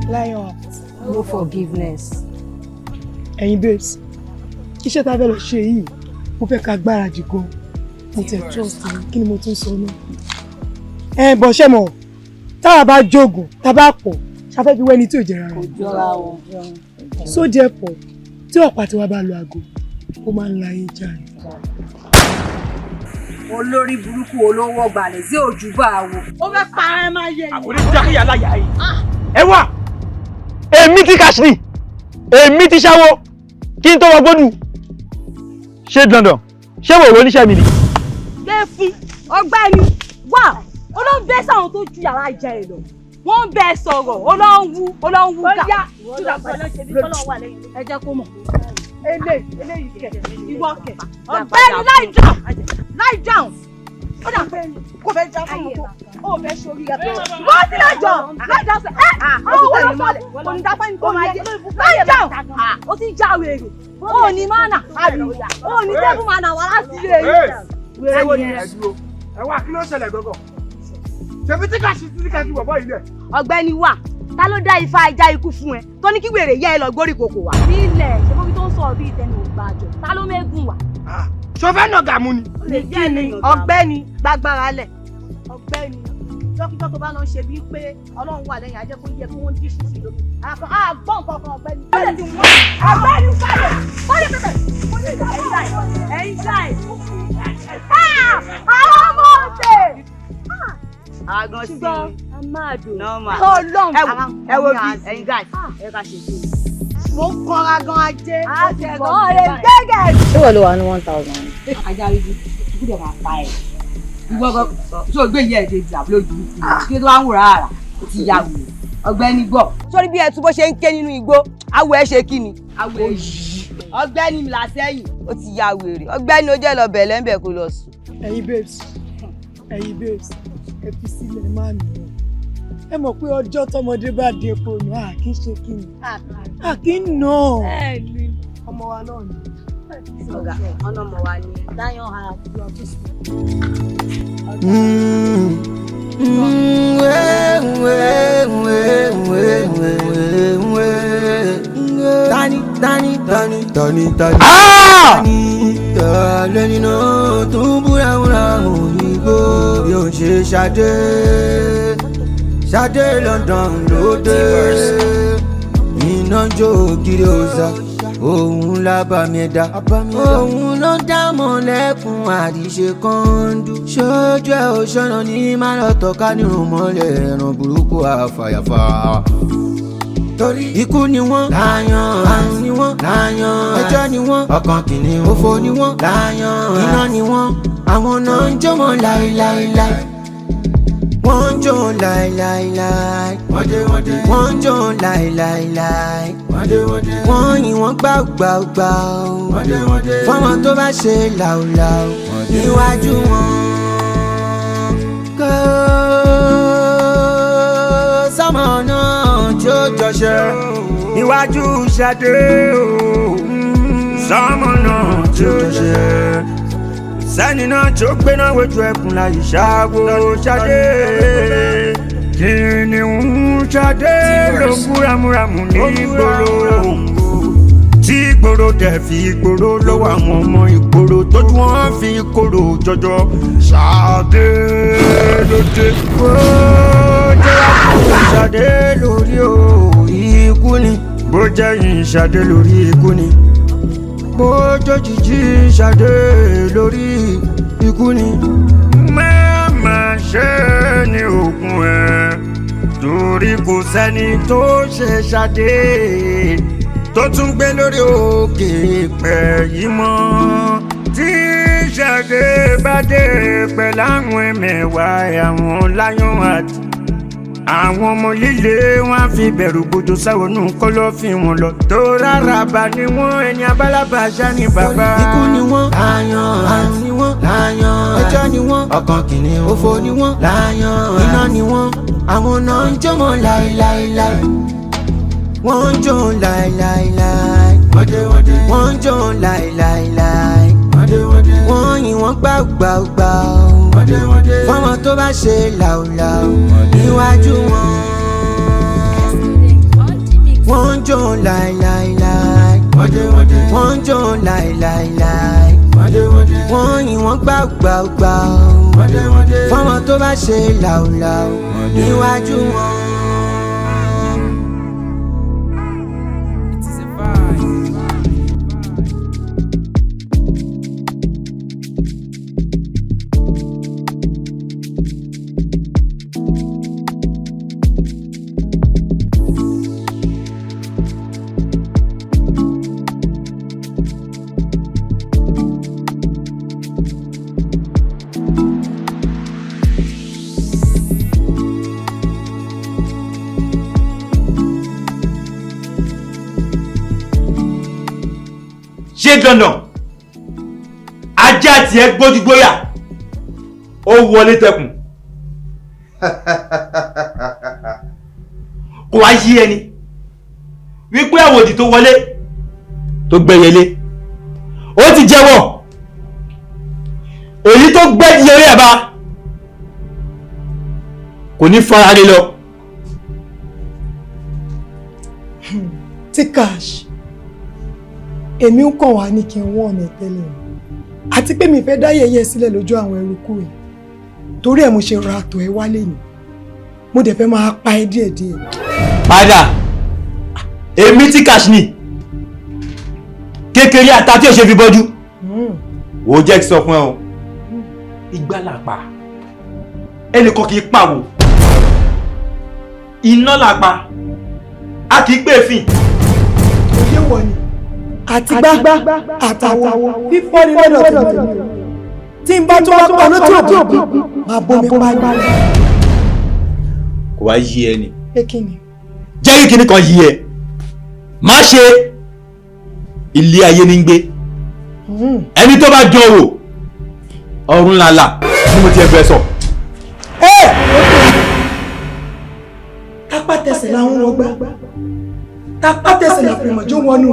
Lion. No forgiveness. Ẹ̀yin babes, iṣẹ́ tá a fẹ́ lọ ṣe yìí, mo fẹ́ ká gbáradì gan. Mo tẹ̀ trust yín, kí ni mo tún sọ náà? Ẹ bọ̀ ṣẹ́ mọ̀, táwa bá jogun, tá a bá pọ̀, ṣafẹ́ fi wẹ́ni tí ò jẹ́ rárá. Kò jọra wọn. So therefore, tí ọ̀pá tiwa bá lo aago, ó máa ń la ayé já ni. Olórí burúkú olówó gbalẹ̀ sí ojú bá a wò. Ó fẹ́ para ẹ máa yẹ ni. Àkòrí jákèjá láyà yìí. Ẹ wá, èmi ti kàṣírì, èmi ti ṣáwó kí n tó wọ gbódù. Ṣé dandan ṣé wò ó níṣẹ́ mi ni? Gbé fún ọ̀gbẹ́ni wá, ó ló ń bẹ́ sáwọn tó ju yàrá ìjà ẹ lọ. Wọ́n ń bẹ sọ̀rọ̀, ó ló ń wú, ó ló ń wú gà. Ẹ jẹ́ kó mọ̀. Eléyìí kẹ̀, ìwọ kẹ̀. Ọ̀gbẹ́ni, lie down, lie down. Ó dà pé kò fẹ́ já fún mi tó, ó fẹ́ sórí ẹ̀ pé. Wọ́n ti lie down, lie down sẹ́, ẹ́ àwọn owó ló sọ, kò ní dápẹ́ ní tó máa jẹ́. Lie down, ó ti já wèrè. Ó ní mánà, àbí ó ní table manner wá láti ilé yìí. Wèrè wo ni ẹ? Ẹ wá, kí ló ṣẹlẹ̀ gangan? Ṣebí tí kàṣí tí kàṣí wọ̀ bọ́ ilẹ̀. Ọ̀gbẹ́ni wà, ta ló dá ifá ajá ikú fún ẹ tó ní kí wèrè yẹ ẹ lọ gbórí kòkò wá? Nílẹ̀ ṣe bóbi tó ń sọ bíi tẹnu ògbàjọ, ta ló mẹ́gùn wá? Ṣo fẹ́ nà gàmú ni? Kí ni ọ̀gbẹ́ni gbàgbára lẹ̀? Ọ̀gbẹ́ni, dókítà, tó bá lọ ń ṣe bíi pé Ọlọ́run wà lẹ́yìn ajẹ́ kó yẹ kó wọ́n díṣù sí lómi. Àgbọ̀n kankan, ọ̀gbẹ́ni. Ọ̀gbẹ́ni, sáré sáré pẹpẹ. Ẹ̀yin ṣáì. Àwọn ọmọ ọ̀sẹ̀. Àgàn sí. Ṣùgbọ́n a máa dùn. Normal. Ọlọ́run. Ẹ wo bí ẹ̀yin guys, ẹ ká ṣe kí ni. Mo ń kanra gan ajé. Àtẹ̀gàn lè gbẹ́gẹ̀. Ṣé wọ́n ló wà ní 1,000? Ajá rí bí ikú dẹ̀ máa pa ẹ̀. Ìwọ gan tó gbé ìyá ẹ̀ dé ibi àbúrò burúkú kí ló wá ń wò rárá, ó ti ya wò ọ̀gbẹ́ni gbọ́. Sórí bí ẹtú bó ṣe ń ké nínú igbó, awọ ẹ ṣe kí ni? Awọ ẹ yìí. Ọ̀gbẹ́ni mi là sẹ́yìn, ó ti ya wèrè. Ọ̀gbẹ́ni, ó jẹ́ lọ bẹ̀ lẹ́ńbẹ̀ kó lọ sùn. Ẹ̀yin babes, ẹ̀yin babes, ẹ fi sílẹ̀, má nù ọ́. Ẹ mọ̀ pé ọjọ́ tọmọdé bá dé epo nù, à kì í ṣe kí ni, à kì í nà ọ́. Ọmọ wa náà ni. Ọ̀gá, ọ̀nà ọmọ wa ni. Lion heart, you are too small. Mm, eh, eh, eh, eh, eh, eh. Tani, tani, tani, tani, tani. Tani, tani náà tó ń búramúra òyìnbó bí ó ń ṣe Ṣadé. Ṣadé London ló dé. Iná jó ògiri òòsà, òun lábàmì ẹ̀dá. Òun ló dá mọ̀lẹ́kùn àríṣe kọ́ńdú. Ṣojú ẹ̀ ò ṣọ́nà ní má lọ tọ́ka nírun mọ́lẹ̀ ẹ̀ràn burúkú àfàyàfà. Torí ikú ni wọ́n láyàn, àrùn ni wọ́n láyàn, ẹjọ́ ni wọ́n, ọkàn kìíní, òfò ni wọ́n láyàn, iná ni wọ́n, àwọn náà ń jó wọn láéláéláé. Wọ́n ń jó láéláéláé. Wọ́n dé, wọ́n dé. Wọ́n ń jó láéláéláé. Wọ́n dé, wọ́n dé. Wọ́n yìn wọ́n gbàgbàgbà o. Wọ́n dé, wọ́n dé. Fọ́mọ tó bá ṣe làwùlàwù níwájú wọn. Kó sọ́mọ náà tí ó jọṣẹ́. Níwájú Ṣadé o, sọ́mọ náà tí ó jọṣẹ́. Sẹ́ni náà tí ó gbéná wojú ẹkùn láyé ṣáwó Ṣadé. Kìnìún Ṣadé ló ń búramúramù ní ìgboro. Tí ìgboro dẹ̀ fi ìgboro lọ́wọ́ àwọn ọmọ ìgboro tójú wọn fi kóró jọjọ. Ṣadé ló dé. Ó jẹ́ àpò Ṣadé lórí o, ikú ni. Bó jẹ́ yìí Ṣadé lórí, ikú ni. Bó jòjìji Ṣadé lórí, ikú ni. Má ṣe ní oògùn ẹ̀ torí kò sẹ́ni tó ṣe Ṣadé tó tún gbé lórí òkè pẹ̀ yìí mọ́. Tí Ṣadé bá dé pẹ̀lú àwọn ẹ̀mẹ̀wà, àwọn lion heart, àwọn ọmọ líle, wọn á fi bẹ̀rù gbọdọ̀ sáwọnù kọ̀lọ̀fín wọn lọ tó rárá bá ní wọn, ẹni abálábà ṣá ní bàbá. Ikú ni wọ́n láyàn, àrùn ni wọ́n láyàn, ẹjọ́ ni wọ́n, ọkàn kìíní, òfò ni wọ́n láyàn, iná ni wọ́n, àwọn náà ń jó wọn láéláéláé. Wọ́n ń jó láéláéláé. gbàùgbàùgbàù fọmọ tó bá ṣe làwùlàwù níwájú wọn. Wọ́n ń jó láìláìláì, wọ́n ń jó láìláìláì, wọ́n yìn wọ́n gbàùgbàùgbàù fọmọ tó bá ṣe làwùlàwù níwájú wọn. Ṣé dandan ajá tiẹ̀ gbójúgbóyà ó wọlé tẹkùn, kò wá yí ẹni wípé àwòdì tó wọlé tó gbẹyẹlé ó ti jẹ́wọ́, èyí tó gbẹ́dìyẹ orí ẹ̀ bá kò ní fara rí lọ. Tcash, èmi ń kàn wá ní kí n wọ́n ọ̀nà tẹ́lẹ̀ o, àti pé mi fẹ́ dá yẹ̀yẹ́ sílẹ̀ lójú àwọn eruku ẹ̀, torí ẹ̀ mo ṣe ra àtọ̀ ẹ wálé ni, mo dẹ̀ fẹ́ máa pa ẹ́ díẹ̀díẹ̀. Padà, èmi Tcash ni kékeré ata tí ò ṣe fi bọ́jú. Wò ó, jẹ́ kí sọ fún ẹ o, igbá là pa, ẹnìkan kì í pàwò, iná là pa, a kì í pè fìn. Òye wọ̀ ni àti gbágbá àtàwọn fífọ́ ní lọ́dọ̀ tèmi, tí n bá tún wá pa lótú òbí máa bomi pa ní. Kò wá yí ẹ ni. Pé kí ni? Jẹ́ kí kinní kan yí ẹ, má ṣe ilé ayé ní gbé ẹni tó bá jọ wò ọ̀run làlà ni mo ti ẹ fẹ́ sọ. Tápá tẹsẹ̀ làwọn wọgbá, tápá tẹsẹ̀ làfìmọ̀jó wọnú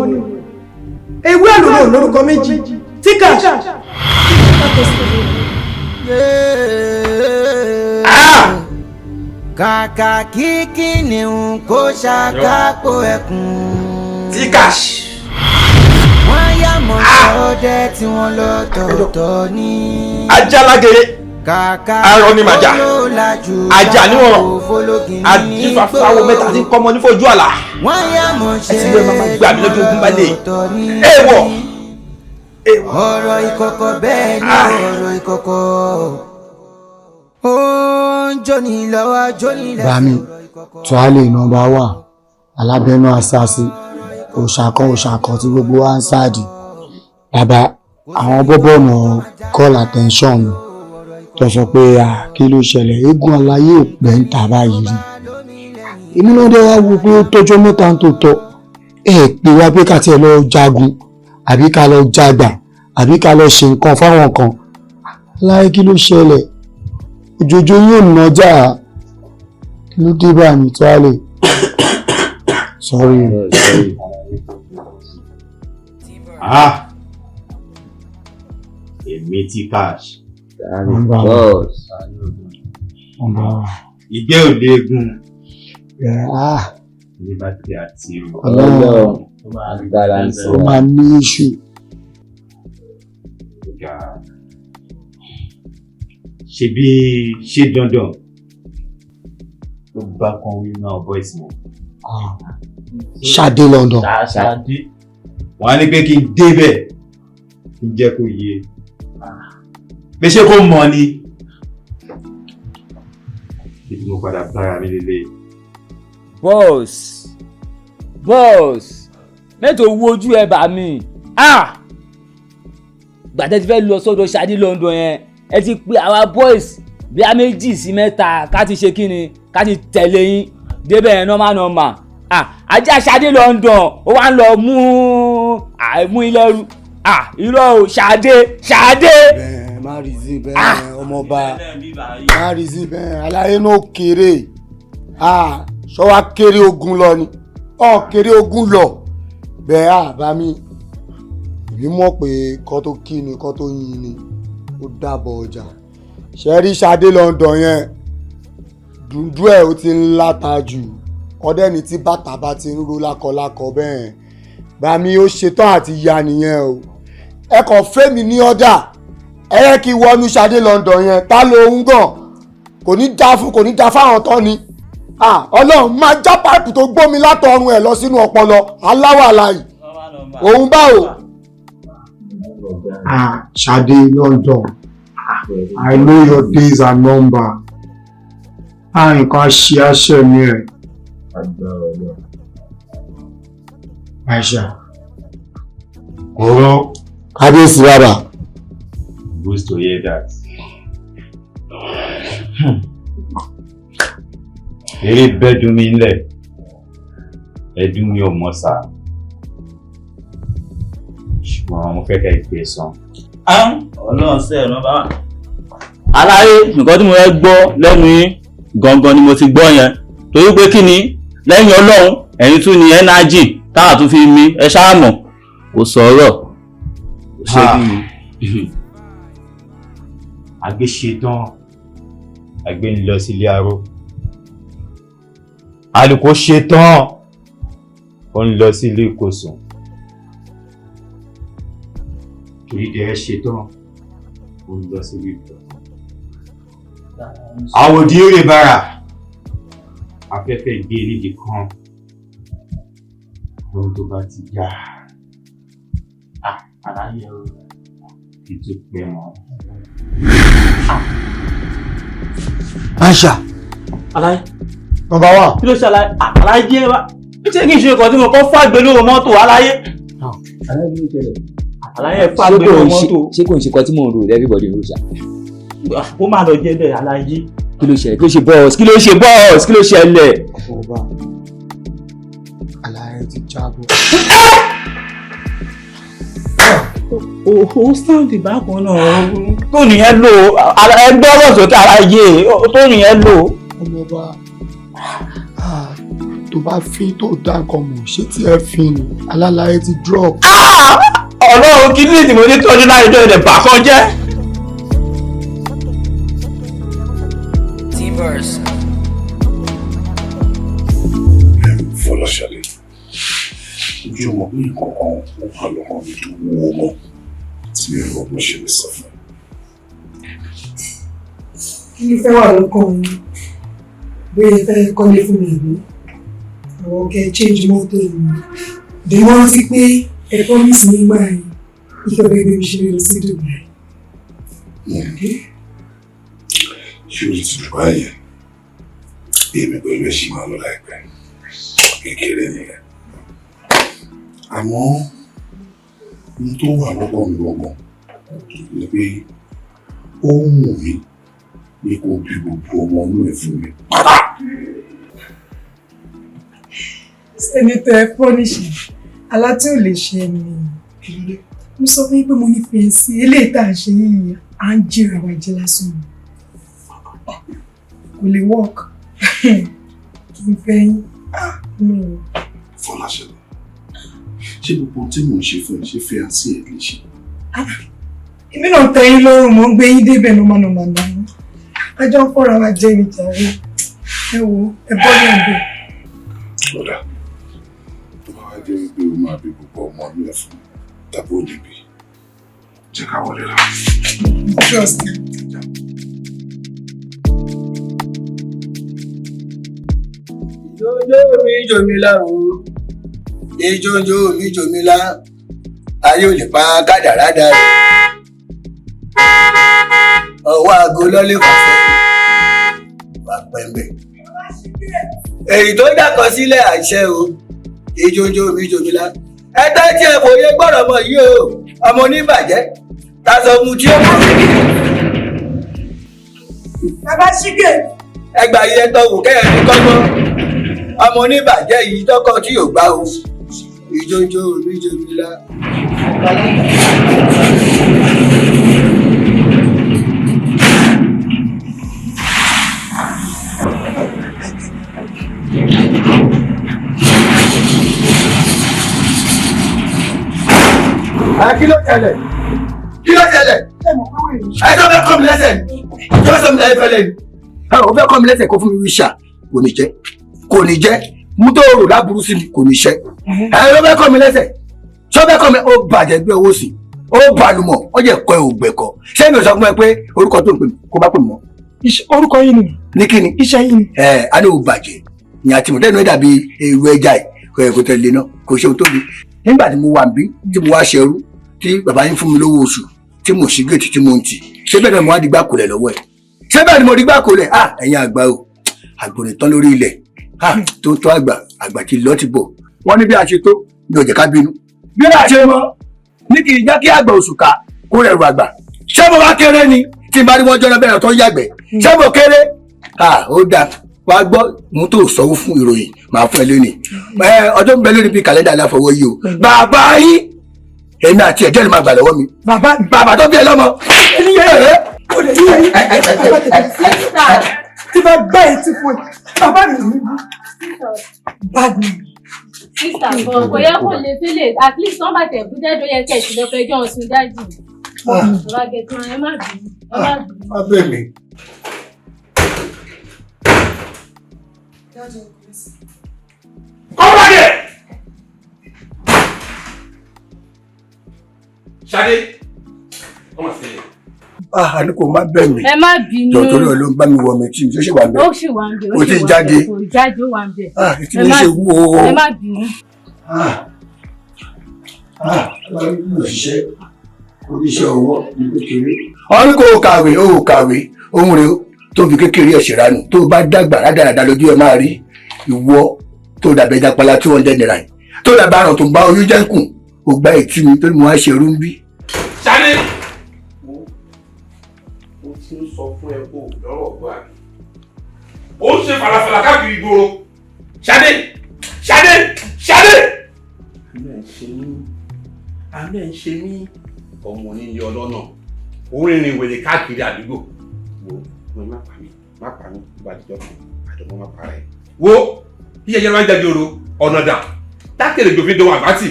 ewé àlùrò lórúkọ méjì. Tcash. Kàkà kí kìnìún kó ṣàkápò ẹkùn. Tcash. Wọ́n yà mọ́ sọ́dẹ tí wọ́n lọ tọ̀tọ̀ ní. Ajálágere Kàkà arọ ni màjà olólàjù ajá níwọ̀n òfológin ní àdìfàfáwo mẹ́ta tí ń kọ́mọ nífojú àlà. Wọ́n yà mọ́ ṣe Ẹ ti lè máa gbà mí lójú ogun balẹ̀. tọ̀tọ̀ ní. Èèwọ̀. Ọ̀rọ̀ ìkọ̀kọ̀ bẹ́ẹ̀ ni ọ̀rọ̀ ìkọ̀kọ̀. Ó ń jóni lọ́wọ́ jóni lẹ́sẹ̀. Bami Tuale nọ́mbà wà alábẹ́nú asasi òṣàkọ́ òṣàkọ́ tí gbogbo wa ń sáàdì. Bàbá, àwọn bọ́bọ̀ náà call attention mi tó sọ pé à kí ló ṣẹlẹ̀, eégún aláyé òpẹ́ ń ta báyìí rí. Èmi náà dé wá wo pé ó tọ́jọ́ mẹ́ta tó tọ́ ẹ pé wá pé ká tiẹ̀ lọ jagun àbí ká lọ jagbà àbí ká lọ ṣe nǹkan fáwọn kan. Láyé kí ló ṣẹlẹ̀, òjòjò yóò nọjà, kí ló dé bá mi Tuale? Sorry. Ah, èmi Tcash. Nọ́mbà Boss. Nọ́mbà wà. Ìgbẹ́ ò léegun. Ah, Ní bá ti àti o. Ọlọ́run Agbára ń sọ. ó máa ní iṣu. Ọ̀gá. Ṣebí ṣé dandan ló bá kan wí náà boys mi. Ṣadé London. Ṣadé. Wọ́n á ní pé kí n débẹ̀ kí n jẹ́ kó yé. Pé ṣé kó mọ̀ ni? Ibi mo padà bára mi lélẹ̀. Boss, boss, mẹ́tò wo ojú ẹ bà mí. Ah! Gbàtẹ́ ti fẹ́ lọ sọ́dọ̀ Ṣadé London yẹn, ẹ ti pe àwa boys bí a méjì sí mẹ́ta ká ti ṣe kíni, ká ti tẹ̀lé yín débẹ̀ yẹn normal normal. Ah! Ajá Ṣadé London ó wá ń lọ mú mú ilé rú. Ah! Irọ́ o, Ṣadé, Ṣadé. Bẹ́ẹ̀ má rí sí bẹ́ẹ̀ ọmọọba, má rí sí bẹ́ẹ̀ aláyé náà kéré. Ah, ṣọwá kéré ogun lọ ni, ọ kéré ogun lọ bẹ́ẹ̀. Àbá mi, èmi mọ̀ pé kọ́ tó kí ni kọ́ tó yin ni, Ó dàbọ̀ ọjà. Ṣe rí Ṣadé London yẹn, dùndú ẹ̀ ó ti ń láta jù. Ọdẹ́ni tí bàtà bá ti ń ro lákọlákọ bẹ́ẹ̀, bàmí ó ṣetán àti ya nìyẹn o. Ẹ kàn fẹ́ mi ní ọ̀dà, ẹ yẹ kí wọnú Ṣadé London yẹn, tá ló ń gàn kò ní dá fún, kò ní dá fáwọn tán ni. Ọlọ́run máa já páìpù tó gbómi látọrun ẹ̀ lọ sínú ọpọlọ aláwàláyì òun báwo. Ṣadé London, I know your days are numbered. Nǹkan ṣe àṣẹ mi rẹ̀. Aisha. Ọ̀rọ̀. Kábíyèsí bàbá. Good to hear that. Eré bẹ́ẹ̀dùn mi ńlẹ̀, ẹ̀dùn mi ò mọ̀ sá. Ṣùgbọ́n mo fẹ́ kẹ́ ìpè sàn. Ọlọ́run sẹ́ ẹ̀ nọ́mbà wà. Aláyé, nǹkan tí mo fẹ́ gbọ́ lẹ́nu yín gangan ni mo ti gbọ́ yẹn. Torí pé kí ni lẹ́yìn Ọlọ́run ẹ̀yin tún ni ẹ́nájì táà tún fi mi ẹ ṣáà mọ̀ kò sọ̀rọ̀. Ṣé kí ni? Àgbẹ̀ ṣetán, àgbẹ̀ ń lọ sílé aró. Àlùkò ṣetán, ó ń lọ sílé ìkosùn. Ìdẹ ṣetán, ó ń lọ sílé ìtọ̀. Àwòdì rè bàrà, afẹ́fẹ́ gbé nídìí kan. Ohun tó bá ti yá, àlàyé o, kì í tún pẹ́ mọ́. Aisha. Aláyé. Number one. Kí ló ṣe aláyé? Aláyé wa. Ṣé kí n ṣe nǹkan tí mo kọ́ fàgbé lóru mọ́tò aláyé? Aláyé ló ṣẹlẹ̀. Aláyé fàgbé lóru mọ́tò. Ṣé kò ń ṣe nǹkan tí mò ń rò everybody ń rò ṣá? Ó máa lọ jẹ́ bẹ́ẹ̀ aláyé. Kí ló ṣẹlẹ̀? Kí ló ṣe bọ́ọ̀sì? Kí ló ṣe bọ́ọ̀sì? Kí ló ṣẹlẹ̀? Ọba, aláyé ti jábọ̀. Ó sáǹdì bákan náà. Tó nìyẹn lò ẹgbẹ́ ọ̀rọ̀ sókè aláyé tó nìyẹn lò. Ọmọọba, tó bá fín tó dá nǹkan mọ̀, ṣé tí ẹ fín ni alálàyé ti drop. Ọlọ́run kí ní ìdìbò ní tọ́jú láì jọ ẹ̀dẹ̀ bàkan jẹ́. Timbers. Fọláṣadé, ojú ọmọ pé nǹkan kan ó wà lọ́kàn mi tó wúwo mọ́ tí mi ò rò bó ṣe lè sọ fún. Kí ló fẹ́ wà lọ́kàn mi? Bóyá ẹ fẹ́ kọ́lé fún mi àbí? Àwọn kẹ́ change mọ́tò mi. Dè wọ́n rántí pé ẹ promise mi gbà yín ìfẹ́ bẹ́ẹ̀ bí mi ṣe lọ sí Dubai. Ṣé o ti Dubai yẹn? Èmi pẹ̀lú ẹ̀ ṣì máa lọ láìpẹ́. Kékeré nìyẹn. Àmọ́ ohun tó wà lọ́kàn mi gangan ni pé ó wù mí pé kó bí gbogbo ọmọ inú ẹ̀ fún mi pátá. Sẹ́nitọ̀ ẹ fọ́nìṣì, alá tí ò lè ṣe ni. Mo sọ fún yín pé mo nífẹ̀ẹ́ sí eléyìí tá à ń ṣe yìí, à ń jìra wa jẹ lásán ni. Kò lè work. Kí n fẹ́ yín. No. Fọláṣadé, ṣé gbogbo ohun tí mò ń ṣe fún ẹ ṣe fẹ́ àti ẹ̀ lè ṣe? Èmi náà tẹ́ yín lọ́rùn, mò ń gbé yín débẹ̀ nọ́mánọ́má náà. A jọ ń fọ́ra wa jẹ ní jàre. Ẹ wo, ẹ bọ́ ní ọ̀bẹ. Kódà, tó bá wá jẹ́ wípé o máa bí gbogbo ọmọ inú ẹ̀ fún mi tàbí ò ní bí, jẹ́ ká wọlé lọ. Trust. Ìjọ́jọ́ mi jòmílá o, ìjọ́jọ́ mi jòmílá, ayé ò lè pa kádàrá dà rẹ̀. Ọwọ́ aago lọ́lé fàṣẹ, wà pẹ̀mbẹ̀. Èyí tó dàkọ sílẹ̀ àṣẹ o, ìjọ́jọ́ mi jòmílá. Ẹ tẹ́tí ẹ fòye gbọ́dọ̀ mọ̀ yìí o, ọmọ oníbàjẹ́, ta sọ mu tí ó mọ̀. Bàbá Ṣígè. Ẹgbàá yẹn tọ̀wò kẹ́hìn ní kọ́gbọ́n. Ọmọ oníbàjẹ́ yìí tọkọ tí yóò gbá o, ìjọ́jọ́ mi jòmílá. Kí ló ṣẹlẹ̀? Kí ló ṣẹlẹ̀? Ẹ tó fẹ́ kọ́ mi lẹ́sẹ̀ ni. Tó fẹ́ sọ mi lẹ́yìn fẹ́lẹ́ ni. Ẹ ò fẹ́ kọ́ mi lẹ́sẹ̀ kó fún mi wíṣà. Kò ní jẹ́. Kò ní jẹ́. Mú tó rò láburú sí mi kò ní ṣẹ́. Ẹ ló fẹ́ kọ́ mi lẹ́sẹ̀. Tó fẹ́ kọ́ mi ó bàjẹ́ gbé owó sí. Ó balùmọ̀, ó jẹ́ kọ́ ẹ ògbẹ̀kọ. Ṣé mi ò sọ fún ẹ pé orúkọ tó ń pè mí kó má pè mí mọ́? Orúkọ yìí ni. Ní kíni? Iṣẹ́ yìí ni. Ẹ a ní o bàjẹ́. Ní àti mọ̀ tẹ́nu ẹ̀ dàbí èrò ẹja ẹ̀ kò tẹ̀lé náà kò ṣe ohun tóbi. Nígbà tí mo wà níbí tí mo wá ṣerú tí bàbá yín fún mi lówó oṣù tí mo ṣí géètì tí mo ń tì ṣé bẹ́ẹ̀ ni mo wá digbá kolẹ̀ lọ́wọ́ ẹ̀? Ṣé bẹ́ẹ̀ ni mo digbá kolẹ̀? À ẹ̀yin àgbà o, àgbòrè tán lórí ilẹ̀. À tó tó àgbà àgbà ti lọ́ ti bọ̀. Wọ́n ní bí a ṣe tó ní ó jẹ́ ká bínú. Bí a ṣe mọ́ ní kì í jẹ́ kí àgbà oṣù ká kó rẹ̀rù àgbà. Ṣé mo wá kéré ni tí n bá rí wọn jọ́nà bẹ́ẹ̀ tó ń yàgbẹ́? Ṣé mo kéré? À ó dáa wàá gbọ́ mo tó sanwó fún ìròyìn màá fún ẹ lónìí. Ọjọ́ ń bẹ lónìí bíi kàlẹ́ndà aláfọwọ́ yìí o. Bàbá yín èmi àti ẹ̀jẹ̀ ló máa gbà lọ́wọ́ mi. Bàbá tó bí ẹ lọ́mọ. Tí bá gbá etí fún ẹ, bàbá mi ò ní bú. Bad man. Sísà bọ̀ kò yẹ kó lè fílẹ̀ at least wọ́n bá tẹ̀ bú dẹ́dọ̀ yẹ kẹ̀ sí lọ fẹjọ́ ọ̀sùn dájì. Bàbá Gẹ̀tàn ẹ má bínú ẹ má bínú. Má bẹ̀ mí. Come back here! Ṣadé, come and stay here. Ah, àní kò má bẹ̀ mí. Ẹ má bínú. Jọ̀ọ́ torí Ọlọ́run bá mi wọ mi tí mi tó ṣe wà ń bẹ̀. Ó sì wà ń bẹ̀. Ó ti jáde. Kò jáde ó wà ń bẹ̀. Ah, etí mi ṣe wú o. Ẹ má bínú. Ah, ah, òṣìṣẹ́ oníṣẹ́ ọwọ́ ní kékeré. Wọ́n ní kó o kàwé, o ò kàwé, ohun rẹ̀ tó fi kékeré ẹ̀ ṣèrànù tó bá dàgbà rádaràda lójú ẹ máa rí ìwọ tó dàbẹ̀ jápalá 200 naira yìí tó dàbẹ̀ àrùn tó ń bá oyún jẹ́ kùn ó gba etí mi tó ní mo wá ṣe irú ń bí. Ṣadé! Mo ti ń sọ fún ẹ kó o lọ́rọ̀ gbọ́ àbí. Ó ń ṣe falafala káàkiri ìgboro. Ṣadé! Ṣadé! Ṣadé! Àánú ẹ̀ ń ṣe mí. Àánú ẹ̀ ń ṣe mí. Ọmọ onílé ọlọ́nà. Ó ń rìnrìn wèrè káàkiri àdúgbò. Wo mo má pa mí, má pa mí, bá àdìjọ́ kan, àdùnmọ́ má para ẹ̀. Wo bí ẹyẹ máa ń jáde oro ọ̀nà dà tákèrè jòfin dòun àgbátì.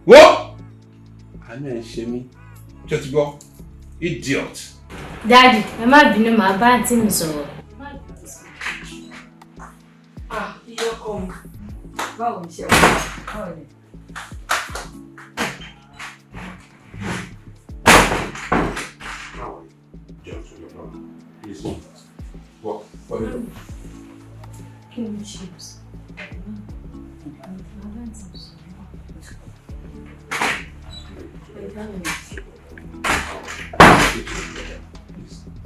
Wo àánú ẹ̀ ń ṣe mí. Ṣé o ti gbọ́? Idiot. Dáàdì, ẹ má bínú, màá bá àǹtí mi sọ̀rọ̀. Ah, iye ọkọ mi. Báwo ni ṣe wà? Báwo ni? Kí ni chips? Màá bá àǹtí mi sọ̀rọ̀.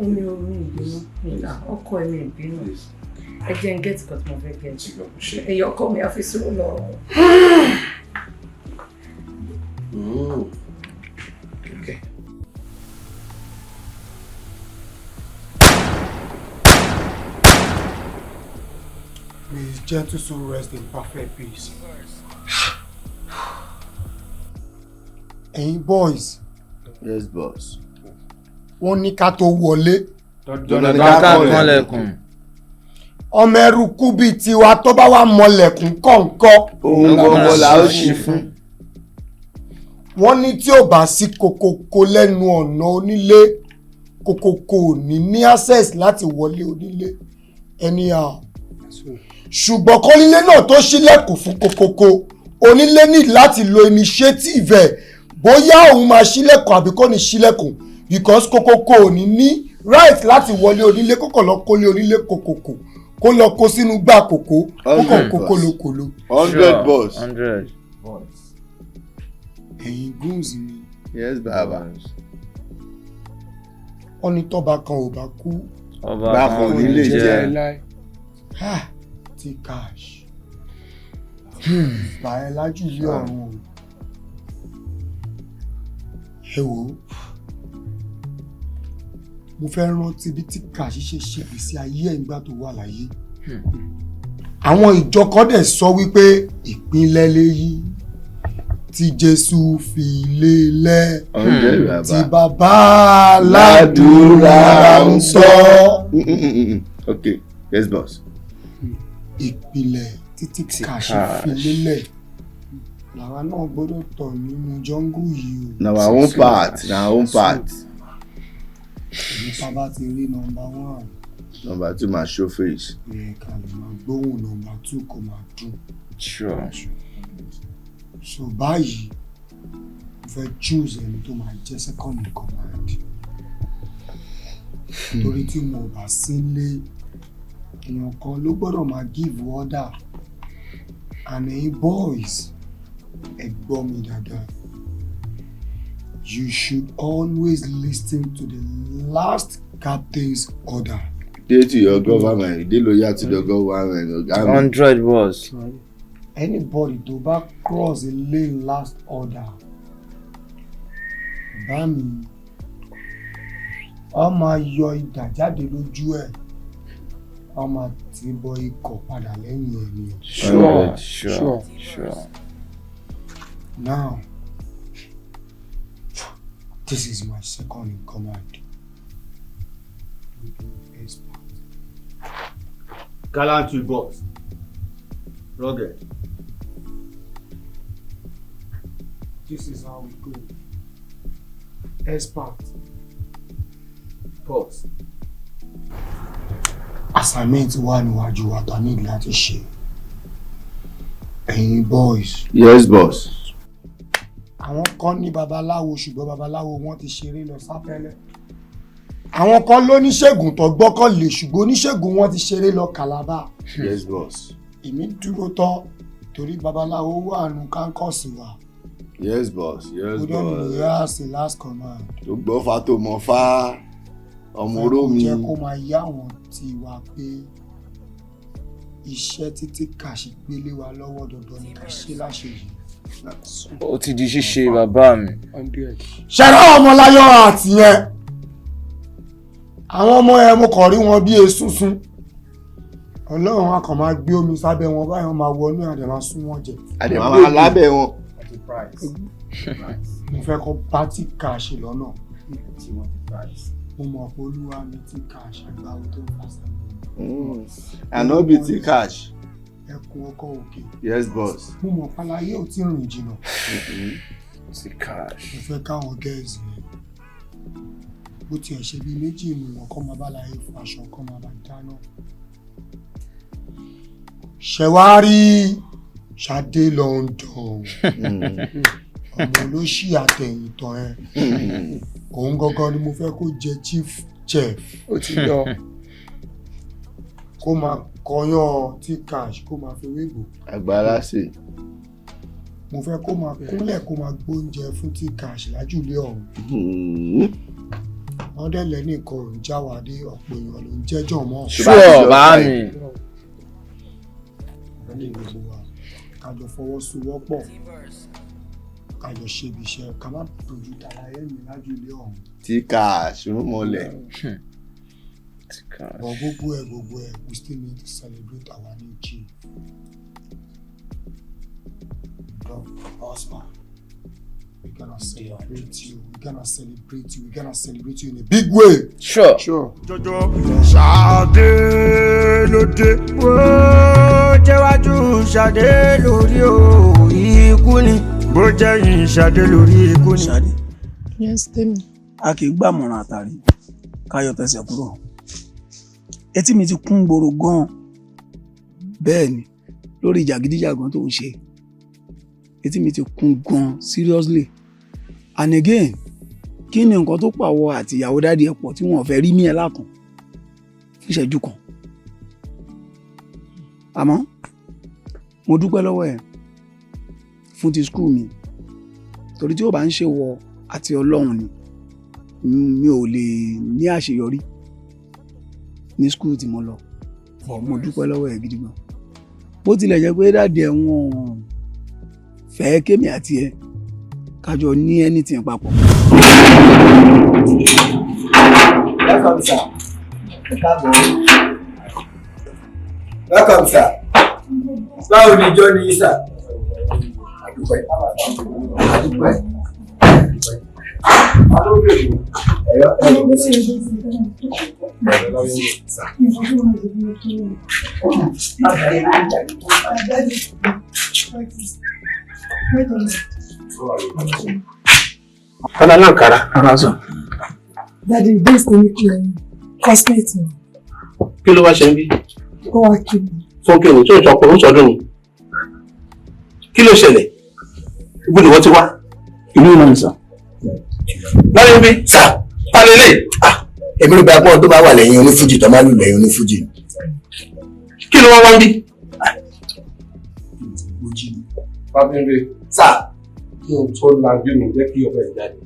Èmi ò mi ìbínú, ọkọ èmi ìbínú. Ẹ jẹ́ n gẹ́tì kan tí mo fẹ́ gẹ́tì. Èyí ọkọ mi àfi sùúrù lọ. Okay. May his gentle soul rest in perfect peace. Ẹ̀yin boys. Yes, boss. Wọ́n ní ká tó wọlé. Dandan ká kànlẹ̀kùn. Ọmọ ẹrú bíi tiwa tó bá wà mọlẹ̀kùn kọ̀ǹkọ̀. Òun gbọ́ngàn la ó ṣì fún. Wọ́n ní tí ò bá sí kokoko lẹ́nu ọ̀nà onílé, kokoko ò ní ní access láti wọlé onílé anyhow. Ṣùgbọ́n kọ́nílé náà tó ṣílẹ̀kùn fún kokoko, onílé ní láti lo initiative ẹ̀ bóyá òun máa ṣílẹ̀kùn àbí kò ní ṣílẹ̀kùn because kokoko ò ní ní right láti wọlé onílé kókò lọ kólé onílé kokoko kó lọ kó sínú gbà kòkó kókò kó kólokòlo. 100 boss. 100. Ẹ̀yin goons mi. Yes, baba. Wọ́n ní tọ́ba kan ò bá kú. Ọba kan ò ní lè jẹ́. Ah, ti cash. Gbà ẹ lájú ilé ọ̀run o. Ẹ wò ó. Mo fẹ́ rántí bí tí cash ṣe ṣe ìgbésí ayé ẹ̀ nígbà tó wà láyé. Àwọn ìjọ kan dẹ̀ sọ wípé ìpínlẹ̀ léyìí tí Jésù fi lélẹ̀ tí bàbá aládùúrà ń sọ. Okay, yes boss. Ìpìlẹ̀ títí cash fi lélẹ̀ Làwa náà gbọ́dọ̀ tọ̀ nínú jungle yìí o. Na our own part, na our own part. Èyí tá a bá ti rí number one. Number two máa show face. Ó yẹ ká lè máa gbóhùn number two kó máa dún. Sure. So báyìí, mo fẹ́ choose ẹni tó máa jẹ́ second in command. Torí tí mo bá sí nílé, èèyàn kan ló gbọ́dọ̀ máa give order. And ẹ̀yin boys, ẹ gbọ́ mi dáadáa. You should always listen to the last captain's order. Dey to your government, dey loyal to the government, ọ̀gá mi. 100 boss. Anybody tó bá cross a lane last order, bá mi, ọ máa yọ idà jáde lójú ẹ̀, ọ máa ti bọ ikọ̀ padà lẹ́yìn ẹ̀ ni. Sure. Now, this is my second in command. Expert. Gallantry boss. Rugged. This is how we go. Expert. Boss. Assignment wà níwájú wa ta ní láti ṣe. Ẹ̀yin boys. Yes, boss. Àwọn kan ní babaláwo, ṣùgbọ́n babaláwo wọn ti ṣeré lọ sáfẹ́lẹ́. Àwọn kan lóníṣègùn tó gbọ́kànlé, ṣùgbọ́n oníṣègùn wọn ti ṣeré lọ Calabar. Yes, boss. Èmi dúró tọ́ torí babaláwo wà nù kánkọ́ọ̀sì wa. Yes, boss. Yes, Ó dẹ̀ boss. lè yá sí last command. Tó gbọ́ fa tó mọ fa ọmọ oró mi. Jẹ́ kó máa yá àwọn tí wa pé iṣẹ́ títí kàṣí gbélé wa lọ́wọ́, dandan ni ká ṣe láṣẹ yìí. Ó ti di ṣíṣe, bàbá mi. Ṣẹ̀rọ ọmọláyọ̀ àti yẹn, àwọn ọmọ ẹ, mo kàn rí wọn bí esunsun. Ọlọ́run a kàn máa gbé omi sábẹ́ wọn báyìí, wọ́n máa wọnú, àdè máa sún wọn jẹ. Àdè máa lábẹ́ wọn. Mo fẹ́ kọ́ bá tí kàṣì lọ́nà. Mo mọ̀ pé olúwa mi tí kàṣì àgbáwo tó ń fà sẹ́yìn. And no be T-Cash. Ẹkùn ọkọ̀ òkè. Yes, boss. Mo mọ̀ pálayé ò tí ì rìn jìnnà. T-Cash. Mo fẹ́ káwọn girls yẹn, bó tiẹ̀ ṣe bíi méjì nù wọn, kọ́ máa bá láyé fún aṣọ, kọ́ máa bá dáná. Ṣẹ̀wárí Ṣadé London, ọmọ olóṣì àtẹ̀yìntàn ẹ̀, òun gangan ni mo fẹ́ kó jẹ chief chef. Ó ti lọ. Kó máa kọyán T-Cash, kó máa fi wégbò. Àgbàlá sí. Mo fẹ́ kó máa kúnlẹ̀, kó máa gbóúnjẹ fún T-Cash lájúlé ọ̀run. Wọ́n dẹ̀ lẹ́nìkan ò ń jáwádé, ọ̀pọ̀ èèyàn ló ń jẹ́jọ́ mọ́. Sure, bá mi. Ní gbogbo wa, ká jọ fọwọ́sowọ́pọ̀, ká jọ ṣe ibi iṣẹ́, ká má dojú tara ẹ̀mí lájúlé ọ̀run. T-Cash rúmọlẹ̀. But gbogbo ẹ̀, we still need to celebrate our new chief. Bro, boss man, we gonna celebrate you, we gonna celebrate you, we gonna celebrate you in a big way. Sure. Sure. Jọjọ Ṣadé lóde. Ó jẹ́wájú Ṣadé lórí o, ikú ni. Bó jẹ́ yìí Ṣadé lórí, ikú ni. Ṣadé. Yes, tèmi. A kì í gbàmọ̀ràn àtàrí káyọ̀ tẹsẹ̀ kúrò. Etí mi ti kún gbòòrò gan-an, bẹ́ẹ̀ ni lórí jàgídíjàgan tó ń ṣe, etí mi ti kún gan-an, seriously. And again, kí ni nǹkan tó pàwọ́ àti ìyàwó daddy ẹ̀ pọ̀ tí wọ́n fẹ́ rí mí ẹ lákàn fún ìṣẹ́jú kan? Àmọ́ mo dúpẹ́ lọ́wọ́ ẹ̀ fún ti school mi, torí tí ó bá ń ṣe wọ àti Ọlọ́run ni, mi ò lè ní àṣeyọrí ní school tí mo lọ bọ̀. Mo dúpẹ́ lọ́wọ́ ẹ̀ gidi gan, bó tilẹ̀ jẹ́ pé daddy ẹ̀ wọ́n fẹ́ kémi àti ẹ̀ kájọ ní anything papọ̀. Welcome, sir. Ẹ káàbọ̀. Welcome, sir. Báwo ni ijó ni, sir? Àdúpẹ́. Àdúpẹ́. Ẹ̀rọ ẹ̀rọ. Ẹ̀rọ sir. Ọlá náà kára. Ara sọ. Daddy, this ni mi cosmate mi. Kí ló wá ṣe ń bí? Ó wá kí mi. Fún kí ni tó ń sọkùnrin sọdún ni? Kí ló ṣẹlẹ̀? Ibo ni wọ́n ti wá? Ìlú náà ni sà. Láyé bí? Sà. Palẹ̀lẹ̀. Èmi ló gba pọ́n tó bá wà lẹ́yìn onífújì tó máa lù lẹ́yìn onífújì. Kí ló wá wá ń bí? Fábíńdé. Sà. Kí n tó lajú mi jẹ́ kí ọ̀rẹ́ jáde.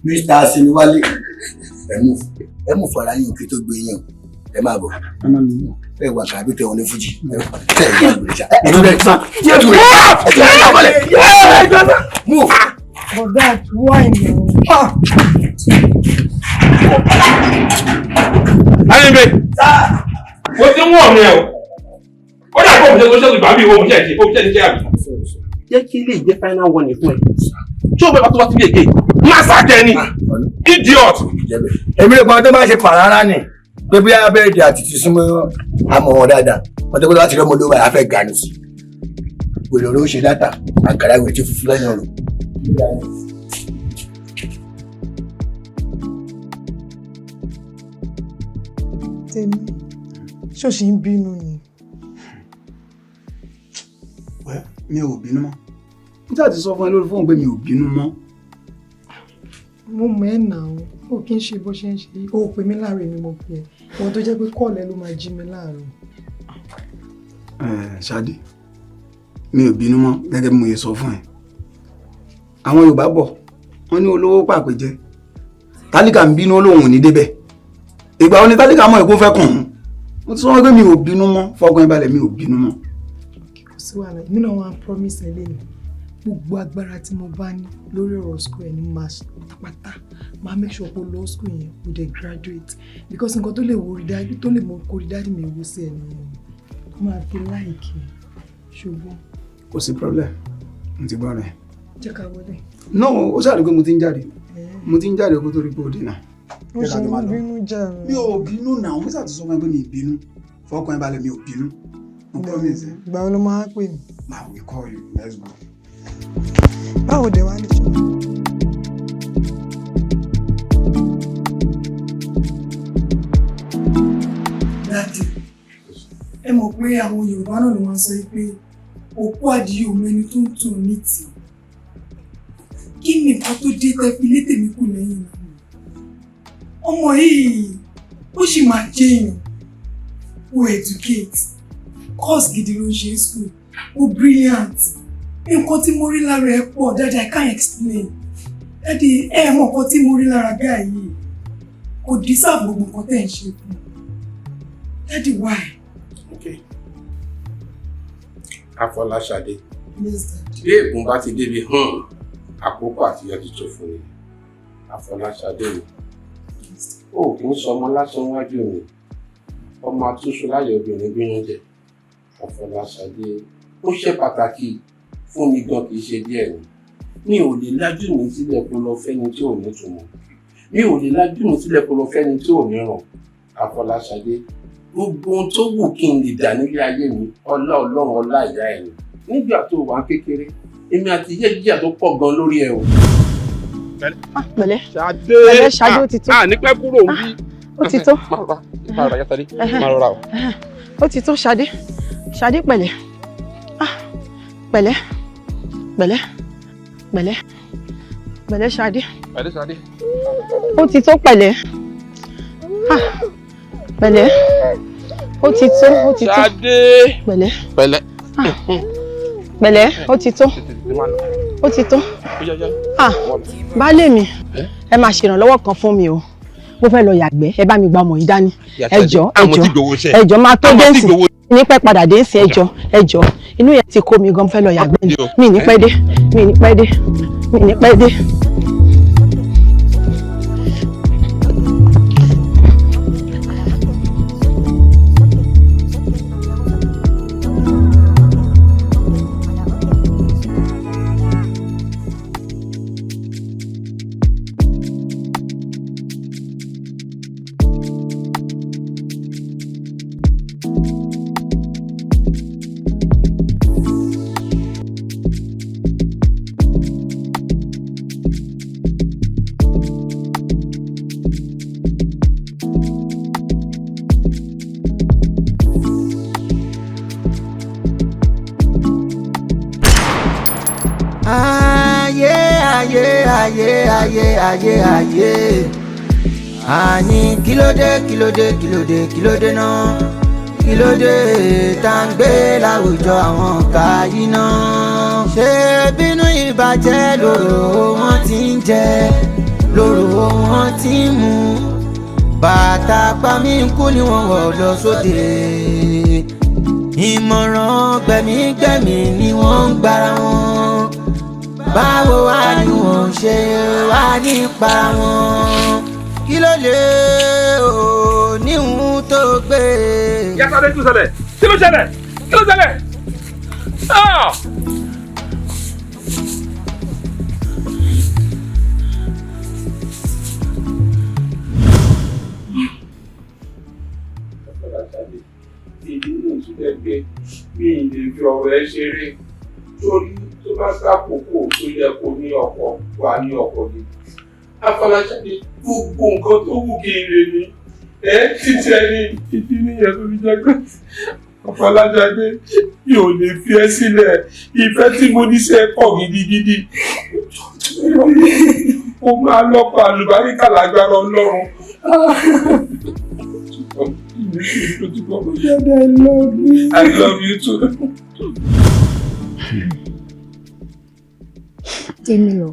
Mr. Siniwale, ẹ mú fara yín òkè tó gbé yín o, ẹ máa bọ̀. Ẹ wà kàbí tẹ onífújì. Tẹ ẹ yá gbèrè sá. Ẹ tún rẹ ẹ tún rẹ ẹ tún rẹ ẹ tún rẹ move. But dad, why now? Láyé mo ti ń wọ̀n mi ẹ̀ o. Ó dà kó òun ṣe tó ìgbà mi òun ṣe ṣe òun ṣe ṣe àbí. Jẹ́ kí ilé ìjẹ́ final warning fún ẹ. Ṣé o bẹ bá tó bá ti bí èké? Má sàkẹ́ ni! Idiot! Èmi ló pọn tó máa ṣe pàrárá ni pé bí abẹ́rẹ́ di àti ti súnmọ́ àmọ́ wọn dáadáa wọ́n tó kó láti rọ́mọ ló báyìí afẹ́ ganu sí i. Wèrè ló ń ṣe dátà àǹkárá ìwé tí funfun lẹ́yìn ọ̀rọ̀. Tèmi, ṣó ṣì ń bínú ni? Well, mi ò bínú mọ́. Mo ṣáà ti sọ fún ẹ lórí fóònù pé mi ò bínú mọ́. Mo mọ̀ ẹ́ nà ó, ó kì í ṣe bó ṣe ń ṣe, ó pè mí láàárọ̀ èmi mo pè ẹ́. Ohun tó jẹ́ pé kọ́ọ̀lù ẹ ló máa jí mi láàárọ̀. Ṣadé, mi ò bínú mọ́ gẹ́gẹ́ bí mo ṣe sọ fún ẹ. Àwọn Yorùbá bọ̀, wọ́n ní olówó pàpèjẹ. Tálíkà ń bínú olóhùn ò ní débẹ̀. Ìgbà wo ni tálíkà mọ̀ èkó fẹ́ kàn án? Mo ti sọ wọn pé mi ò bínú mọ́, fọkàn ẹ balẹ̀ mi ò bínú mọ́. Kò sí wàhálà, èmi náà wá promise ẹ lẹ́nu. Gbogbo agbára tí mo bá ní lórí ọ̀rọ̀ school ẹ̀ ní máa pátápátá máa make sure pé o lọ school yẹn o dẹ̀ graduate because nǹkan tó lè wo rí dájú tó lè mọ kó rí dájú mi wo sí ẹ nìyẹn ó máa fi láìkì ṣùgbọ́n. Kò sí problem, mo ti gbọ́ rẹ̀. Jẹ́ ká wọlé. No, ó ṣàrí pé mo ti ń jáde. Mo ti ń jáde kó tó rí pé o dènà. Ó ṣe ń bínú jà mí. Mi ò bínú náà, mo ṣáà ti sọ fún ẹ pé mi ì bínú. Fọkàn ẹ balẹ̀ mi ò bínú. Mo promise ẹ. Ìgbà wo ló máa pè mí? I will call you. Let's go. Báwo dẹ̀ wá ní ṣe? Daddy, ẹ mọ̀ pé àwọn Yorùbá náà ló máa ń sọ pé òkú adìyẹ òun ẹni tó ń tún ní tì. Kí ni nǹkan tó dé tẹ́ fi lé tèmi kù lẹ́yìn náà? Ọmọ yìí ó sì máa jẹ́ èèyàn, ó educate, course gidi ló ń ṣe school, ó brilliant. Nǹkan tí mo rí lára ẹ pọ̀, Daddy, I can't explain. Daddy, ẹ mọ̀ nǹkan tí mo rí lára guy yìí, kò deserve gbogbo nǹkan tẹ́ ẹ̀ ń ṣe fún un. Daddy, why? Okay. Afọláṣadé. Yes, Daddy. Bí ègún bá ti débi àkókò àtijọ́ ti tó fún mi. Afọláṣadé mi. Ó kì í sọmọ lásán wájú mi. Ọmọ atúnṣe láyọ̀ obìnrin gbìyànjú jẹ. Afọláṣadé. Ó ṣe pàtàkì fún mi gan kì í ṣe díẹ̀ ni. Mi ò lè lájú mi sílẹ̀ kó lọ fẹ́ni tí ò ní túmọ̀. Mi ò lè lájú mi sílẹ̀ kó lọ fẹ́ni tí ò ní ràn. Afọláṣadé. Gbogbo ohun tó wù kí n lè dà nílé ayé mi, ọlá Ọlọ́run ọlá ìyá ẹ̀ ni. Nígbà tó wà kékeré, èmi àti ìyá ìjìyà tó pọ̀ gan lórí ẹ o. Pẹ̀lẹ́. Ṣadé. Pẹ̀lẹ́ Ṣadé, ó ti tó. À ní pẹ́ kúrò ń bí. Ó ti tó. Má rọra Ṣadé, má rọra o. Ó ti tó Ṣadé. Ṣadé pẹ̀lẹ́. Pẹ̀lẹ́. Pẹ̀lẹ́. Pẹ̀lẹ́. Pẹ̀lẹ́ Ṣadé. Pẹ̀lẹ́ Ṣadé. Ó ti tó pẹ̀lẹ́. Pẹ̀lẹ́. Ó ti tó, ó ti tó. Ṣadé. Pẹ̀lẹ́. Pẹ̀lẹ́. Pẹ̀lẹ́, ó ti tó. Ó ti tó. Baálé mi, ẹ máa ṣèrànlọ́wọ́ kan fún mi o. Mo fẹ́ lọ yàgbẹ́, ẹ bá mi gba ọmọ yìí dání. Ẹ jọ̀ọ́, ẹ jọ̀ọ́, ẹ jọ̀ọ́ máa tó dé nsìn. Ní pẹ́ padà dé nsìn, ẹ jọ̀ọ́, ẹ jọ̀ọ́. Inú yẹn ti kó mi gan, mo fẹ́ lọ yàgbẹ́ ni. Mi ní pẹ́ dé, mi ní pẹ́ dé, mi ní pẹ́ dé. Ayé, ayé, ayé, ayé, ayé, ayé. Àní kílódé, kílódé, kílódé, kílódé náà, kílódé tá ń gbé láwùjọ àwọn ọ̀gá yìí náà? Ṣé bínú ìbàjẹ́ lòrò wọn ti ń jẹ, lòrò wọn ti ń mu? Bàtà pamí kú ni wọ́n wọ̀ lọ sóde. Ìmọ̀ràn gbẹ̀mígbẹ̀mí ni wọ́n ń gbára wọn. Báwo wá ni wọ́n ṣe wá nípa wọn? Kí ló lè o níhun tó gbé? Yàtọ̀ kí ló ṣẹlẹ̀? Kí ló ṣẹlẹ̀? Kí ló ṣẹlẹ̀? Ah! Mi ì lè fi ọ̀rọ̀ ẹ ṣeré torí tó bá sákòókò tó yẹ kó ní ọkọ wà ní ọkọ ni. Afọláṣadé, gbogbo nǹkan tó wù kí n lè ní ẹ títí ẹni ìdí nìyẹn tó fi jẹ́ pé Afọláṣadé, mi ò lè fi ẹ́ sílẹ̀. Ìfẹ́ tí mo ní sí ẹ pọ̀ gidigidi. Mo máa lọ́kọ àlùbáríkà lágbára Ọlọ́run. Dad, I love you. I love you too. Tèmi lọ,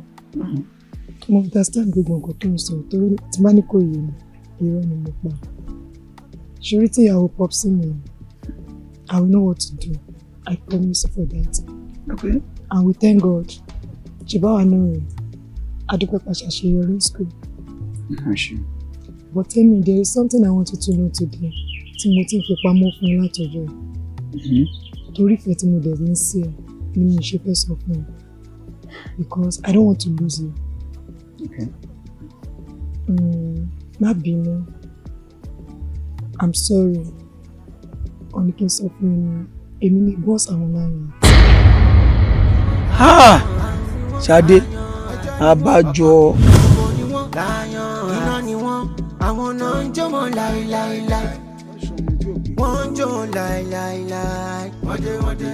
mo understand gbogbo nǹkan tó ń sọ torí tí bá ní kò yé mi, irọ́ ni mo pa. Ṣorí tí ìyàwó popsi mi, I will know what to do. I promise you for that. Okay. And we thank God. Ṣèbáwa náà rẹ̀, Adúpẹ́ pàṣẹ àṣeyọrí school. But tell me, there is something I want you to know today tí mo ti ń fi pamọ́ fún ẹ látọjọ́ yìí. Torí ìfẹ́ tí mo dẹ̀ ní sí ẹ ni mi ò ṣe fẹ́ sọ fún ẹ. Because I don't want to lose you. Okay. Má bínú. I'm sorry. Ọ̀nì kí n sọ fún ẹ ní èmi ni boss àwọn láyọ̀. Ha! Ṣadé, abájọ. Iná ni wọ́n, àwọn náà ń jó mọ́ láéláéláé. Wọ́n ń jó láéláéláé.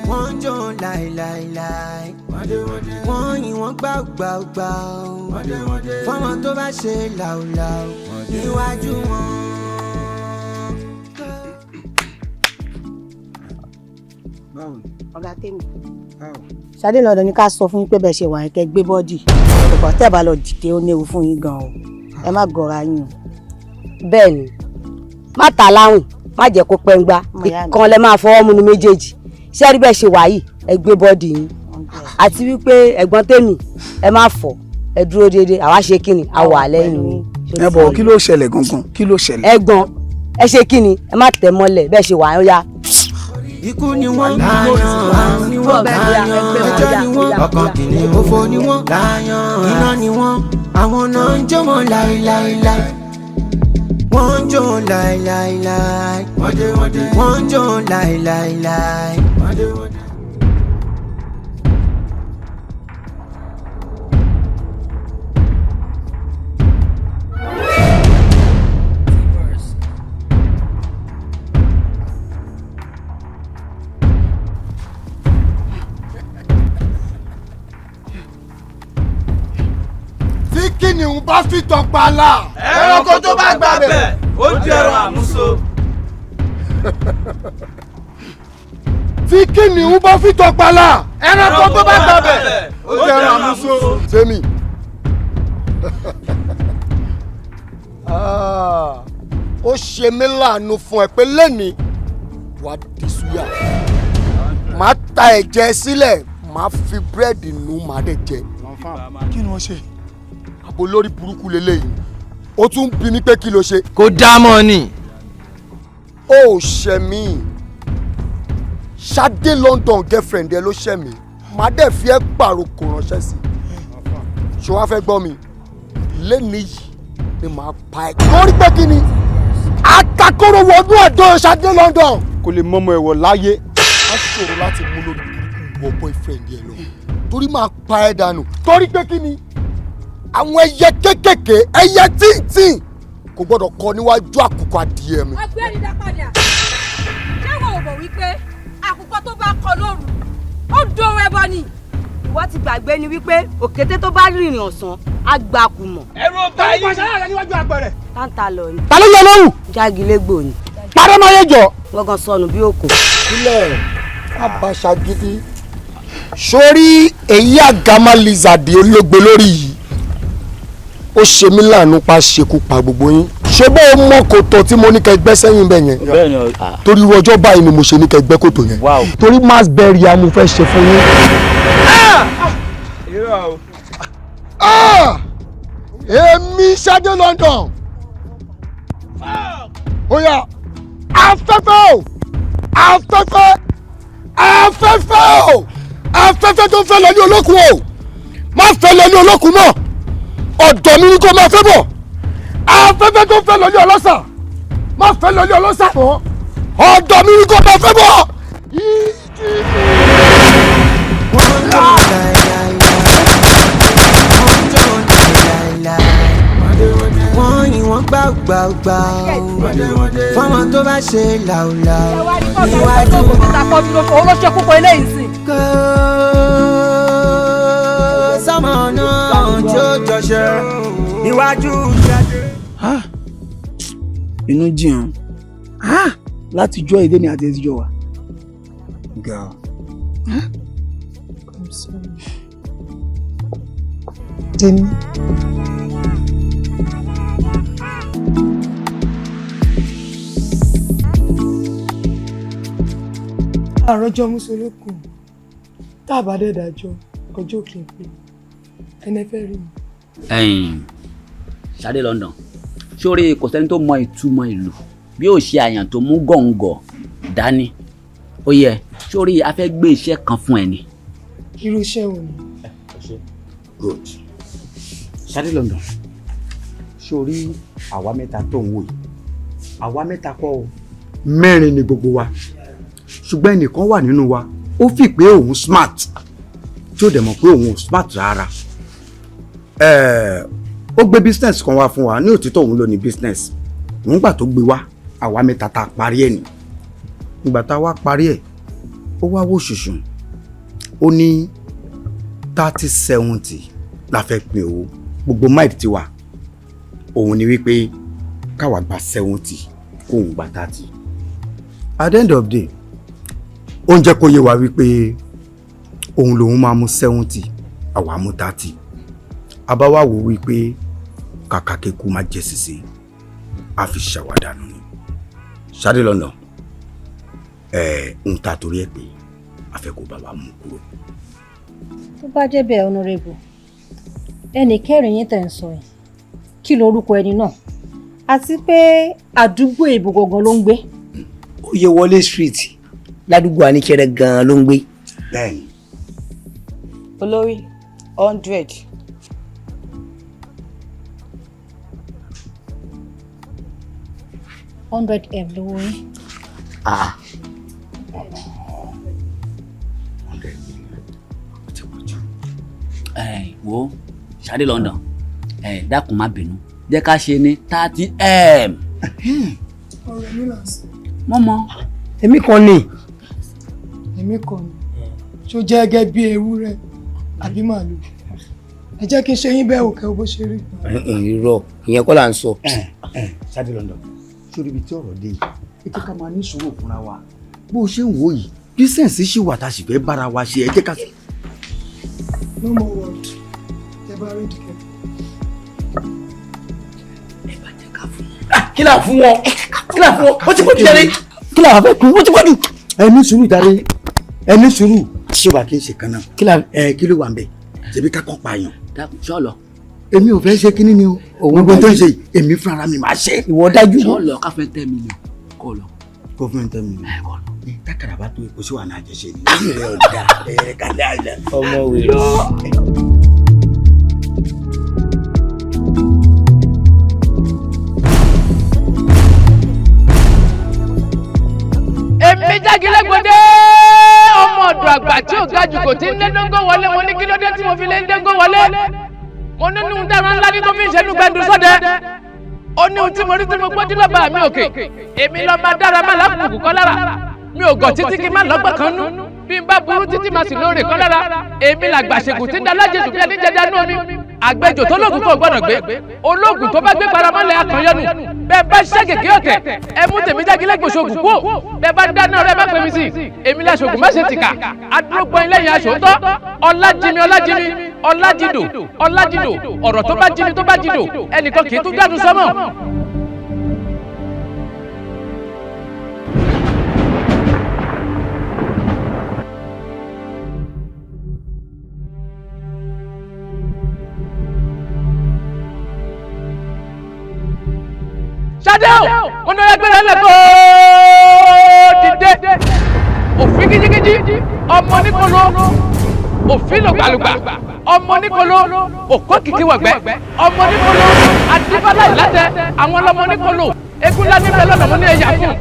Wọ́n ń jó láéláéláé. Wọ́n yìn wọ́n gbàgbàgbà o. Fọ́mọ tó bá ṣe làwùlàwù níwájú wọn. Ọ̀gá tèmi, Ṣadé lọ́dọ̀ ní ká sọ fún yín pé bẹ́ẹ̀ ṣe wà yín kẹ́ gbé bọ́ọ̀dì ọ̀pọ̀ tẹ́ bá lọ dìde, ó léwu fún yín gan o. Ẹ má gọra yín o. Bẹ́ẹ̀ ni, má ta láwìn, má jẹ́ kó pẹ́ ń gbá ìkan lẹ máa fọwọ́ mu ní méjèèjì. Ṣé rí bẹ́ẹ̀ ṣe wà yìí, ẹ gbé bọ́ọ̀dì yín. Àti wípé ẹ̀gbọ́n tèmi, ẹ má fọ̀, ẹ dúró déédéé. Àwa ṣe kíni, a wà lẹ́yìn yín. Ẹ bọ̀, kí ló ṣẹlẹ̀ gangan? Kí ló ṣẹlẹ̀? Ẹ̀gbọ́n, ẹ ṣe kíni, ẹ má tẹ̀ mọ́lẹ̀ bẹ́ẹ̀ ṣe wà ó yá. Ikú ni wọ́n, láyàn ni wọ́n, láyàn ẹjọ́ ni wọ́n, ọkàn kìíní òfò ni wọ́n, láyàn iná ni wọ́n, àwọn náà ń jó wọn láéláéláé. Wọ́n ń jó láéláéláé. Wọ́n ń jó láéláéláé. Tí kìnìún bá fìtọ̀ pààlà, ẹranko tó bá gbàbẹ̀ ó jẹran àmúso. Tí kìnìún bá fìtọ̀ pààlà, ẹranko tó bá gbàbẹ̀ ó jẹran àmúso. Tèmi, ó ṣe mí láàánú fún ẹ pé lẹ́ni wàá di súyà, màá ta ẹ̀jẹ̀ sílẹ̀, màá fi búrẹ́dì nù, màá dẹ̀ jẹ. Kí ni wọ́n ṣe? Àbò lórí burúkú leléyìí, ó tún bí mi pé kí ló ṣe. Kò dá mọ́ ni. Ó ṣe mí. Ṣadé London girlfriend ẹ ló ṣe mí, màá dẹ̀ fi ẹ́ pàrokò ránṣẹ́ sí i. Ṣé wàá fẹ́ gbọ́ mi? Lẹ́ni yìí ni màá pa ẹ́. Lórí pé kí ni atakóró wọnú ọ̀dọ́ Ṣadé London. Kò lè mọ́mọ́ ẹ̀wọ̀ láyé. Á ṣòro láti mú lórí burúkú wọ boyfriend ẹ lọ, torí máa pa ẹ́ dànù. Torí pé kí ni àwọn ẹyẹ kéékèèké, ẹyẹ tíntìn kò gbọ́dọ̀ kọ níwájú àkùkọ adìyẹ mi. Ọ̀gbẹ́ni Dápadà, ṣé wọn ò mọ̀ wípé àkùkọ tó bá kọ lóru ó dohun ẹbọ ni? Ìwọ ti gbàgbé ni wípé òkété tó bá rìnrìn ọ̀sán á gba kùmọ̀. Ẹ̀rù ọba yìí. Pàṣẹ rẹ níwájú àpẹẹrẹ. Táǹtà lọ ni. Ta ló yọ lóhùn. Jágilégbò ni. Parọ́ máa yẹ jọ. Wọ́n gan sọnù bí òkò. Sílẹ̀ abàṣà gidi. Sórí èyí àgàmà lizard ológbe lórí yìí, ó ṣe mí láàánú pa ṣekú pa gbogbo yín. Ṣé bó o mọ kòtò tí mo ní kẹ́ gbẹ́ sẹ́yìn bẹ́ẹ̀ yẹn? Torí irú ọjọ́ báyìí ni mo ṣe ní kẹ́ gbẹ́ kòtò yẹn. Torí mass burial mo fẹ́ ṣe fún yín. Èmi Ṣadé London. Ó yá, afẹ́fẹ́ o, afẹ́fẹ́, afẹ́fẹ́ o, afẹ́fẹ́ tó ń fẹ́ lọ ní olókun o, má fẹ́ lọ ní olókun mọ́, ọ̀dọ̀ mi ni kò máa fẹ́ bọ̀. Afẹ́fẹ́ tó ń fẹ́ lọ ní ọlọ́sà, má fẹ́ lọ ní ọlọ́sà mọ́, ọ̀dọ̀ mi ni kò máa fẹ́ bọ̀. Wọ́n yìn wọ́n gbàgbàgbà fọ́mọ tó bá ṣe làwùlàwù níwájú wọn. Olóṣè púpọ̀ eléyìí sí. Kó sọ́mọ náà tí ó jọṣẹ́ níwájú Ṣadé. Inú jiyàn láti jọ èdè ni àti ẹtijọ́ wa. Ga ọ. I'm sorry. Tèmi. Àròjọ mùsùlùkùn tá a bá dẹ̀ dájọ́ ọjọ́ kì í pé ẹni fẹ́ rí mi. Ẹ̀yin Ṣadé London, sórí kò sẹ́ni tó mọ ìtumọ̀ ìlú bí ó ṣe àyàn tó mú gọ̀ǹgọ̀ dání. Ó yẹ sórí a fẹ́ gbé iṣẹ́ kan fún ẹ ni. Irú iṣẹ́ wo ni? Good. Ṣadé London, sórí àwa mẹ́ta tó ń wò yìí, àwa mẹ́ta kọ́ o, mẹ́rin ni gbogbo wa, ṣùgbọ́n ẹnìkan wà nínú wa ó fi pé òun smart tí ó dẹ̀ mọ̀ pé òun ò smart rárá. Ó gbé business kan wá fún wa, ní òtítọ́ òun ló ní business. Òun gbà tó gbé wá, àwa mẹ́ta tá a parí ẹ̀ ní. Ìgbà tá a wá parí ẹ̀, ó wá wò ṣùṣùn, ó ní 30-70 la fẹ́ pín owó. Gbogbo mind ti wà òun ni wípé káwa gba 70 kóun gba 30. At the end of the day, ó ń jẹ́ kó yé wa wípé òun lòun máa mú 70, àwa mú 30. A bá wá wò wípé kàkà kéku má jẹ sise, a fi ṣàwádànù ni. Ṣadé London, ń ta torí ẹ pé a fẹ́ kó bá wa mú kúrò. Tó bá jẹ́ bẹ́ẹ̀, Honorable, ẹnì kẹrin yín tẹ̀ ń sọ yìí, kí lorúkọ ẹni náà àti pé àdúgbò ìbò gangan ló ń gbé? Oyèwọlé Street ládùúgbò Aníkẹrẹ gan-an ló ń gbé. Bẹ́ẹ̀ni. Olórí 100. $100M lówó yín. Ah. 100 million. Ó ti pọ̀ jù. Wo Ṣadé London, dákun má bínú, jẹ́ ká ṣe ní 30M. Ọ̀rẹ́ mi là ń sọ. Mọ́mọ́. Èmi kan ni. Èmi kan ni. Ṣó jẹ́ gẹ́gẹ́ bí ewúrẹ́ àbí màlúù? Ẹ jẹ́ kí n ṣe yín bẹ́ẹ̀ òkè bó ṣe rí. Irọ́, ìyẹn kọ́ là ń sọ. Ṣadé London, sórí ibi tí ọ̀rọ̀ dé yìí, ẹ jẹ́ ká máa ní sùúrù fúnra wa. Bó o ṣe ń wò yìí, bísẹ̀nsì ṣì wà tá a sì fẹ́ bára wa ṣe, ẹ jẹ́ ká. No more word. Ẹ bá rí dìkẹ́. Kí là fún wọn? Kí là fún wọn? Ó ti pọ̀ jù jáde. Kí là fẹ́ kú? Ó ti pọ̀ jù. Ẹ ní sùúrù jáde, ẹ ní sùúrù. Ṣé wàá kí n ṣe kan náà? Kí là ẹ kí ló wà ń bẹ̀? Ṣebí ká kọ́ pààyàn. Dákun ṣọ́ọ̀lọ́. Èmi ò fẹ́ ṣe kínní ni o. Gbogbo tó ń ṣe yìí, èmi fúnra mi máa ṣe. Ìwọ dájú. Ṣọ́ọ̀lọ́ ká fẹ́ 10 million kọ́ lọ. Kó fún mi 10 million. Tákàrà bá tó epo sí wàhálà àjẹsẹ ni. Lórí rẹ ọ̀dà ẹ̀rẹ̀ kàlẹ́ àjà. Ọmọ wèrè. Èmi Jágilégbodé ọmọ ọ̀dọ̀ àgbà tí ò ga jù kò tí ń lé dóńgó wọlé. Mo ní kí ló dé tí mo fi lé dóńgó wọlé? Mo ní nínú dára ńlá ní tó fi ń ṣẹnu gbẹdùn sọdẹ. Ó ní ohun tí mo rí tí mo gbójú lọ́ba mi òkè. Èmi lọ́ máa dára má lábùkù kọ́ lára. Mi ò gọ̀ títí kí n má lọ́gbọ̀n kan nú. Bí n bá burú títí màá sì lóore kan lára. Èmi làgbà ṣègùn tí ń da lájẹsùn bí ẹni jẹjẹ nú omi. Àgbẹjò tó lóògùn kò gbọdọ̀ gbé. Olóògùn tó bá gbé paramọ́lẹ̀ akànyọ́nù. Bẹ́ẹ̀ bá ṣẹ́ gègé ọ̀tẹ̀, ẹ mú tèmi jágilé gbòṣogùn kú. Bẹ́ẹ̀ bá dáná rẹ má pè mí sí. Èmi láṣogùn má ṣe tìkà. Adúrógbọ́n ilé yẹn aṣòótọ́. Ọlájimi ọlájimi ọlájidò ọlájidò ọ̀rọ̀ tó bá jimi tó bá jidò ẹnìkan kì í tún gbádùn sọ́mọ̀. Ṣadé o, mo ní ọyá gbéra lẹ́kọ̀ọ́ dìde. Òfin kíjíkíjí, ọmọ níkolo, òfin lògbàlùgbà, ọmọ níkolo, òkó kìkì wọ̀gbẹ́, ọmọ níkolo, adébálá ìlàtẹ, àwọn ọlọ́mọ níkolo, egun ńlá níbẹ̀ lọ́nà mo ní ẹ̀yà fún.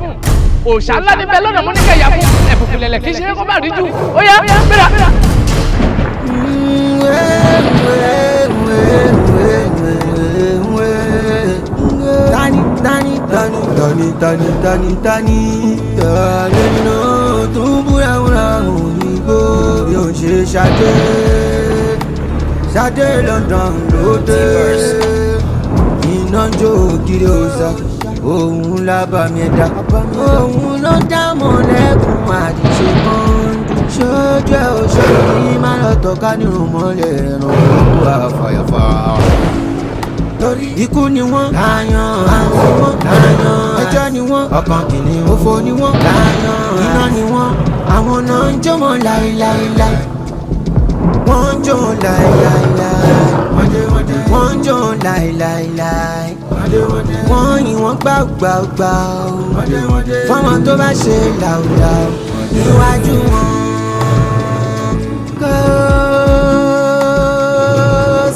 Òòṣà ńlá níbẹ̀ lọ́nà mo ní kẹ̀yà fún. Ẹ̀fùkù lẹ̀lẹ̀ kì í ṣe é kó má rí jù. Ó yá, gbéra. Tani tani tani tani tani tani tani tani nínú tó ń búra òyìnbó bí ó ṣe Ṣadé Ṣadé London ló dé iná jó ògiri òòṣà òun lábàmì ẹ̀dá òun ló dá mọ̀lẹ́kùn àdìsẹ́ kan ṣojú ẹ̀ òṣèlú ní má lọ tọ́ka nírun mọ́lẹ̀ ẹ̀ràn òkú àfàyàfà. Torí ikú ni wọ́n láyàn, àwọn wọ́n láyàn, ẹjọ́ ni wọ́n, ọkàn kìíní òfò ni wọ́n láyàn, iná ni wọ́n, àwọn náà ń jó mọ́ láéláéláé. Wọ́n ń jó láéláéláé, wọ́n ń jó láéláéláé. Wọ́n yìn wọ́n gbàgbàgbà o, fọ́mọ tó bá ṣe làwùlàwù níwájú wọn. Kó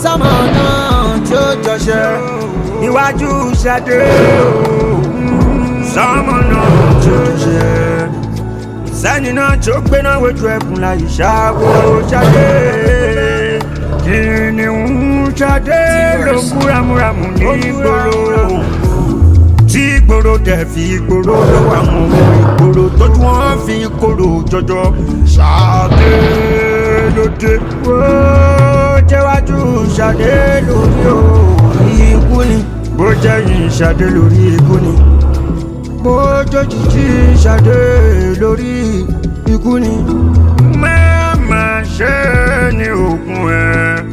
sọ́mọ náà tí ó jọṣẹ́ níwájú Ṣadé o, sọ́mọ náà tí ó jọṣẹ́ sẹ́ni náà tí ó gbéná wojú ẹkùn láyé ṣáwó Ṣadé kìnìún Ṣadé ló ń búramúramù ní ìgboro tí ìgboro dẹ̀ fi ìgboro lọ́wọ́ àwọn ọmọ ìgboro tójú wọn fi kóró jọjọ Ṣadé lóde ó jẹ́wájú Ṣadé lórí o ikú ni bó jẹ́ yìí Ṣadé lórí ikú ni bó jójijì Ṣadé lórí ikú ni. Má ṣe ní òkun ẹ̀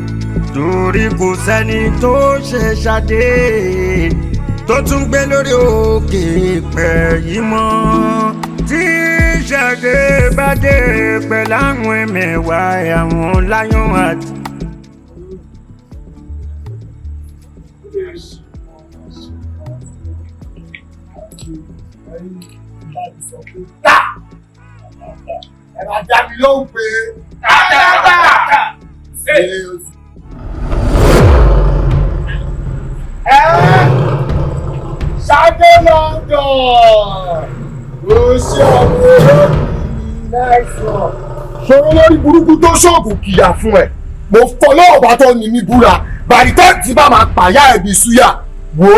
torí kò sẹ́ni tó ṣe Ṣadé tó tún gbé lórí òkè pẹ̀ yìí mọ́ tí Ṣadé bá dé pẹ̀lú àwọn ẹ̀mẹ̀wà àwọn lion heart. Ẹ máa dá mi lóhùn pé tààtàtà. Ẹ Ṣadé London ó ṣe ọmọ olóògùn náìsàn. Ṣòro lórí burúkú tó ṣoògùn kìyà fún ẹ. Mo fọlọ́ ọ̀bá tó ní mi búra. Bàrítẹ́ tí bá máa pàyà ẹ̀ bí súyà. Wò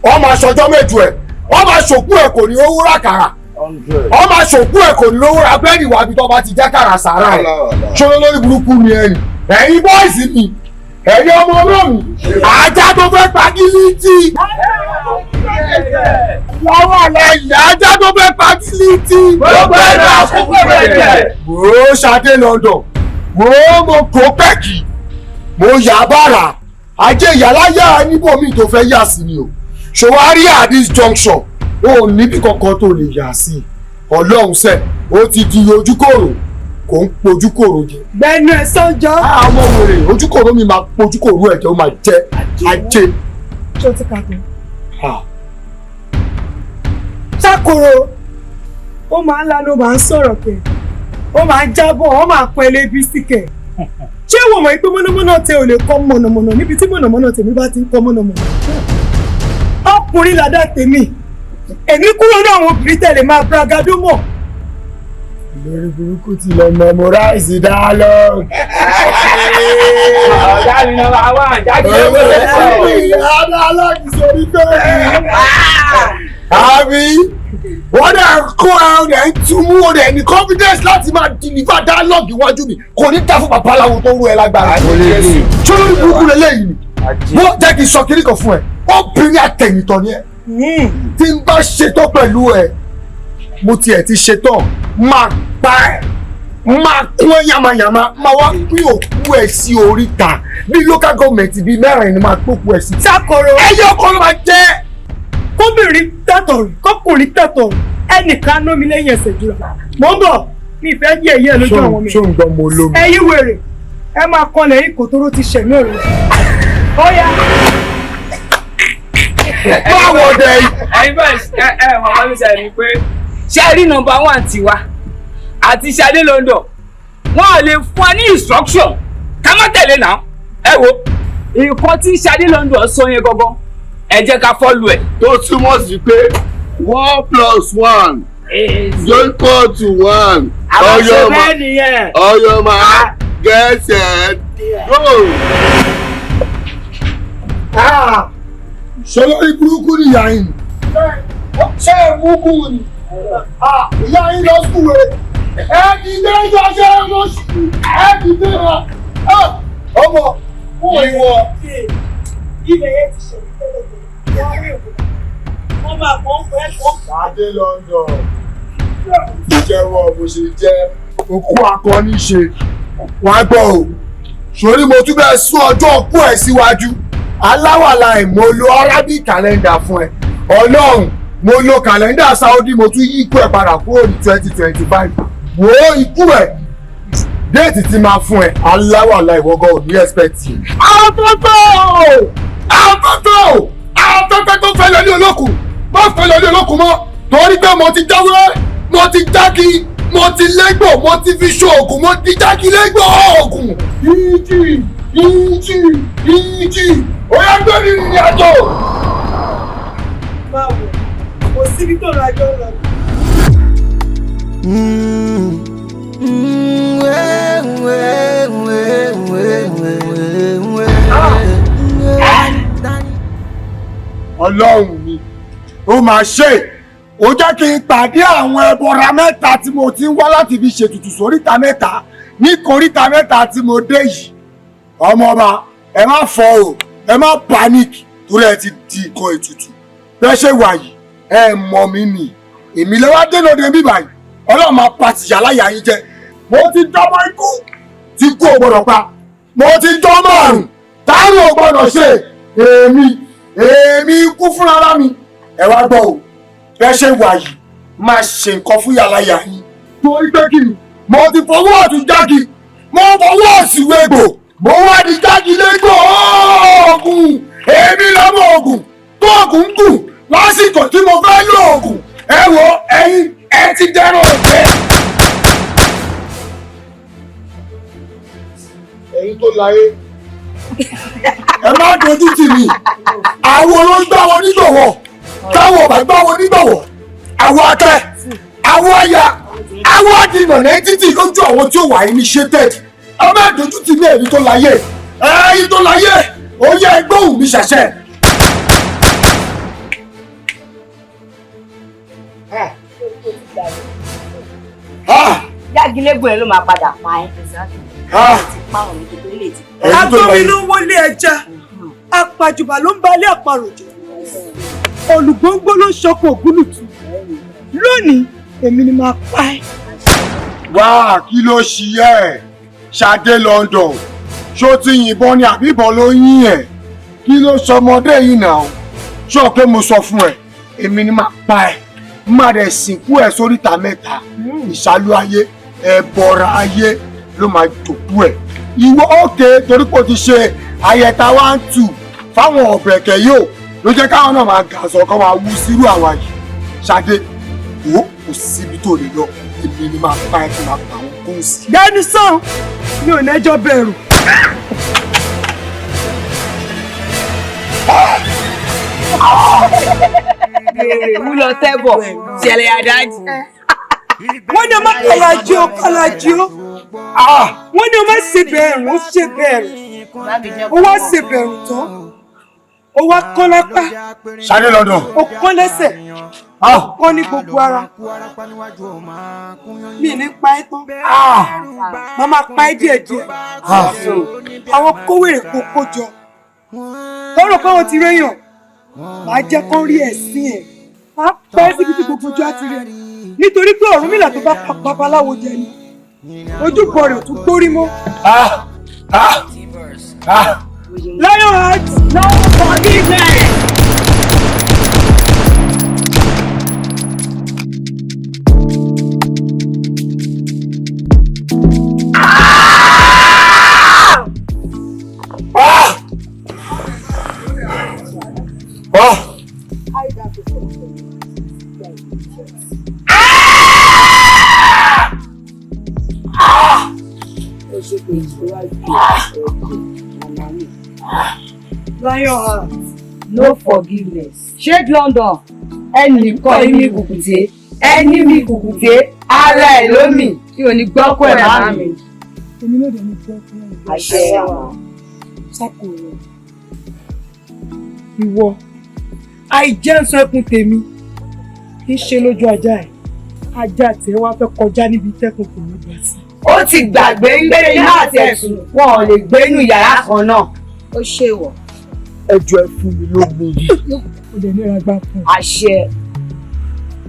ó, ọ máa ṣọjọ́ mẹ́jọ ẹ̀. Ọ máa ṣòkú ẹ̀ kò ní owó rà kàrà. Ọ máa ṣòkú ẹ̀ kò ní lówó ra búrẹ́dì wá bí tó bá ti jẹ́ kàrà sàrà ẹ̀. Ṣòro lórí burúkú ni ẹ̀yìn. Ẹ̀yin bọ́ìsì mi, ẹ̀yin ọmọ ọlọ́run, ajá tó fẹ́ pa gílítì. Lọ́wọ́ àlẹ́ ìyá ajá tó fẹ́ pa gílítì. Gbogbo ẹ̀rọ àkókò rẹ̀ jẹ̀. Wò ó Ṣadé London, wò ó mo kó pẹ́ẹ̀kì, mo yà bàrà, ajé ìyáláyà níbòmí tó fẹ́ yà sí ni o. Ṣòwárí at this junction, o ò níbi kankan tó lè yà sí. Ọlọ́run sẹ̀, ó ti di ojúkòrò, kò ń pojúkòrò jẹ. Gbẹnu ẹ sọ́jọ́. Àwọn wèrè ojúkòrò mi máa pojúkòrò ẹ̀jẹ̀ ó máa jẹ́ ajé. Ṣé o ti kà tó? Ṣàkòrò ó máa ń lanu ó máa ń sọ̀rọ̀ kẹ̀ ó máa ń jábọ̀ ó máa pẹ́ lébi sí kẹ̀. Ṣé ìwọ mọ̀ pé mọ̀nàmọ́ná tẹ ò lè kọ́ mọ̀nàmọ́ná níbi tí mọ̀nàmọ́ná tèmi bá ti ń kọ́ mọ̀nàmọ́ná? Ọkùnrin làdá tèmi èmi kúrò ní àwọn obìnrin tẹ̀lé máa bragado mọ̀. Lórí burúkú ti lọ memorize dialogue. Ọ̀gá mi náà wà wá jáde. Ìyá dialogue sórí tóbi. Àbí wọ́n dẹ̀ kó ẹ ọ̀dẹ̀ ń túmú ọ̀dẹ̀ ní confidence láti máa deliver dialogue iwájú mi, kò ní dá fún babaláwo tó rú ẹ lágbára. Ṣé lórí burúkú lélẹ́yìí ni? Wọ́n jẹ́ kí n sọ kiri kan fún ẹ, obìnrin àtẹ̀yìntàn ni ẹ. Tí n bá ṣetán pẹ̀lú ẹ, mo tiẹ̀ ti ṣetán, máa pa ẹ, máa kún ẹ yamayama, máa wá pín òkú ẹ sí oríta bí local government bíi mẹ́rin ni máa gbókú ẹ sí. Sákòrò. Ẹyọ kan ló máa jẹ́. Kóbìnrin tẹ̀tọ̀ kọkùnrin tẹ̀tọ̀, ẹnìkan ná mi lẹ́yìn ẹsẹ̀ jùlọ. Mò ń bọ̀, mi ìfẹ́ yí ẹ̀yẹ́ lójú àwọn mi. Ṣó ń gbọ́ mo lómi? Ẹ̀yin wèrè, ẹ máa kọlẹ̀ yín kò tóró ti ṣẹ̀mí ọ̀rẹ́. Ó yá. Báwo dẹ̀ yìí? Ẹ̀yin boys, ẹ ẹ wọ́n wọ́n mi sẹ́yìn ni pé ṣé rí number one tiwa àti Ṣadé London, wọn ò lè fún wa ní instruction ká má tẹ̀lé náà. Ẹ wo nǹkan tí Ṣadé London sọ yẹn gangan, ẹ jẹ́ ká follow ẹ̀. Tó túmọ̀ sí pé 1 + 1 is equal to 1. Àwọn ṣe bẹ́ẹ̀ nìyẹn. Ọyọ máa get set go. Ṣé lórí burúkú ni ìyá yín? Ṣé ẹ mú kú ni? Ìyá yín lọ sùn wẹ̀. Ẹ dìde ìjọ ṣe é lọ sùn. Ẹ dìde wa. Ọmọ ìwọ. Ilẹ̀ yẹn ti ṣẹ̀mí tẹ́lẹ̀ tẹ́lẹ̀. Wọ́n rí òkú. Wọ́n máa kọ́ ń pẹ́ kọ́. Ṣadé London jẹ́wọ́ bó ṣe jẹ́ òkú akọni ṣe. Wàá gbọ́ o, sórí mo tún bẹ́ẹ̀ sún ọjọ́ òkú ẹ̀ síwájú. Aláwàlà ẹ̀, mo lo Arabic calendar fún ẹ. Ọlọ́run, mo lo calendar Saudi, mo tún yí ikú ẹ̀ padà kúrò ní 2025. Wo ikú ẹ̀, date tí máa fún ẹ, aláwàlà ìwọ́gọ́ ò ní expect yìí. Afẹ́fẹ́ o, afẹ́fẹ́ o, afẹ́fẹ́ tó fẹ́ lọ ní olókùn, má fẹ́ lọ ní olókùn mọ́, torí pé mo ti jáwé, mo ti jákì, mo ti lẹ́gbò, mo ti fi ṣoògùn, mo ti jákì lẹ́gbò oògùn. Ìjì, ìjì, ìjì, ó yá gbé mi rìnrìn àjò. Báwo, kò síbi tó ra jọ lọ. Ọlọ́run mi, ó máa ṣe, ó jẹ́ kí n pàdé àwọn ẹbọra mẹ́ta tí mo ti ń wá láti fi ṣètùtù sóríta mẹ́ta ní koríta mẹ́ta tí mo dé yìí. Ọmọọba, ẹ má fọ o, ẹ má panic, torí ẹ ti di nǹkan ètùtù bẹ́ẹ̀ ṣe wà yìí. Ẹ mọ̀ mí nì, èmi lè wá dé lóde bíbà yìí. Ọlọ́run máa pa tìyà láyà yín jẹ. Mo ti dọ́mọ ikú tí kú ò gbọ́dọ̀ pa, mo ti dọ́mọ àrùn táàrùn ò gbọ́dọ̀ ṣe. Èmi ikú fúnra mi. Ẹ wá gbọ́ o, bẹ́ẹ̀ ṣe wà yìí, máa ṣe nǹkan fún yàrá yà yín. Torí pé kí ni, mo ti fọwọ́ ọ̀tún jági, mo fọwọ́ òsì wégbò, mo wá di jági légbò oògùn. Èmi lọ́mọ oògùn tó oògùn ń gùn lásìkò tí mo fẹ́ lo oògùn. Ẹ wo ẹ̀yin, ẹ ti dẹ́rọ̀ ọ̀gbẹ́. Ẹ̀yin tó láyé, ẹ má dojú tì mí. Àwọn ló ń gbá wọn nígbọ̀wọ́, táwọn ọba gbá wọn nígbọ̀wọ́, àwọn akẹ́, àwọn aya, àwọn àdìmọ̀ ní títì lójú àwọn tí ó wà initiated. Ẹ má dojú tì mí, ẹ̀yin tó láyé, ẹ̀yin tó láyé, ó yẹ ẹgbẹ́ òun mi ṣàṣẹ. Jágilégbò ẹ ló máa padà pa ẹ́. Agbómi ló ń wọlé ẹja, apàjùbà ló ń balẹ̀ àparò jẹ, olùgbòǹgbò ló ń ṣọkọ ògúnlùtù. Lónìí, èmi ni máa pa ẹ́. Wá, kí ló ṣí ẹ, Ṣadé London? Ṣó ti yìnbọn ni àbí ìbọn ló yín ẹ? Kí ló sọmọdé yìí náà? Ṣó pé mo sọ fún ẹ, èmi ni máa pa ẹ, má dẹ̀ sìnkú ẹ sóríta mẹ́ta. Ìṣàlù ayé, ẹbọra ayé ló máa jòkú ẹ. Ìwọ òkè, torí pé o ti ṣe àyẹ̀tà 1 2 fáwọn ọ̀bẹ̀kẹ̀ yóò ló jẹ́ káwọn náà máa gàzọ̀ kọ́ máa wú sírú àwa yìí. Ṣadé, wo, kò síbi tó lè lọ, èmi ni máa pa ẹ kí n máa pa àwọn kó sí. Gbẹ́nu sàn, mi ò nẹ́jọ́ bẹ̀rù. Wúlọ tẹ́bọ̀ ṣẹlẹ̀ àdájì. Wọ́n ní o má kọ́lájí o, kọ́lájí o. Wọ́n ní o má ṣe bẹ̀rù, ó ṣe bẹ̀rù. Ó wá ṣe bẹ̀rù tán. Ó wá kán lápá. Ṣadé London. Ó kán lẹ́sẹ̀. Ó kán ní gbogbo ara. Mi ní pa ẹ́ tán. Màá máa pa ẹ́ díẹ̀díẹ̀. Àwọn kówèrè kò kó jọ. Tọ́rọ̀ pé wọ́n ti réyàn. Màá jẹ́ kán rí ẹ̀sìn ẹ̀. Màá pa ẹ́ síbi tí gbogbo ojú á ti rí ẹ. Nítorí pé Ọ̀rúnmìlà tó bá pa babaláwo jẹ ni. Ojúbọ rẹ̀ ò tún gbórí mọ́. Lion heart, no forgiveness. Lion heart, no forgiveness. Ṣé London ẹnìkan ní kùkùté ẹni mi kùkùté ara ẹ̀ lómi tí ò ní gbọ́kọ̀ ẹ̀ má mi. Èmi ló dé ní gbọ́ fún ẹ̀. Àṣẹ àwọn. Sákò rẹ̀. Ìwọ, àìjẹ́nsọ ẹkùn tèmi kì í ṣe lójú ajá ẹ̀. Ajá tiẹ̀ wá fẹ́ kọjá níbi tẹ́kùn tèmi gbà sí. Ó ti gbàgbé ń gbé iná àti ẹ̀sùn wọn ò lè gbé inú yàrá kan náà. Ó ṣèwọ̀. Ẹ jọ̀ọ́ ẹ fún mi lómi. Mo dẹ̀ ní ra gbá fún ẹ. Àṣẹ.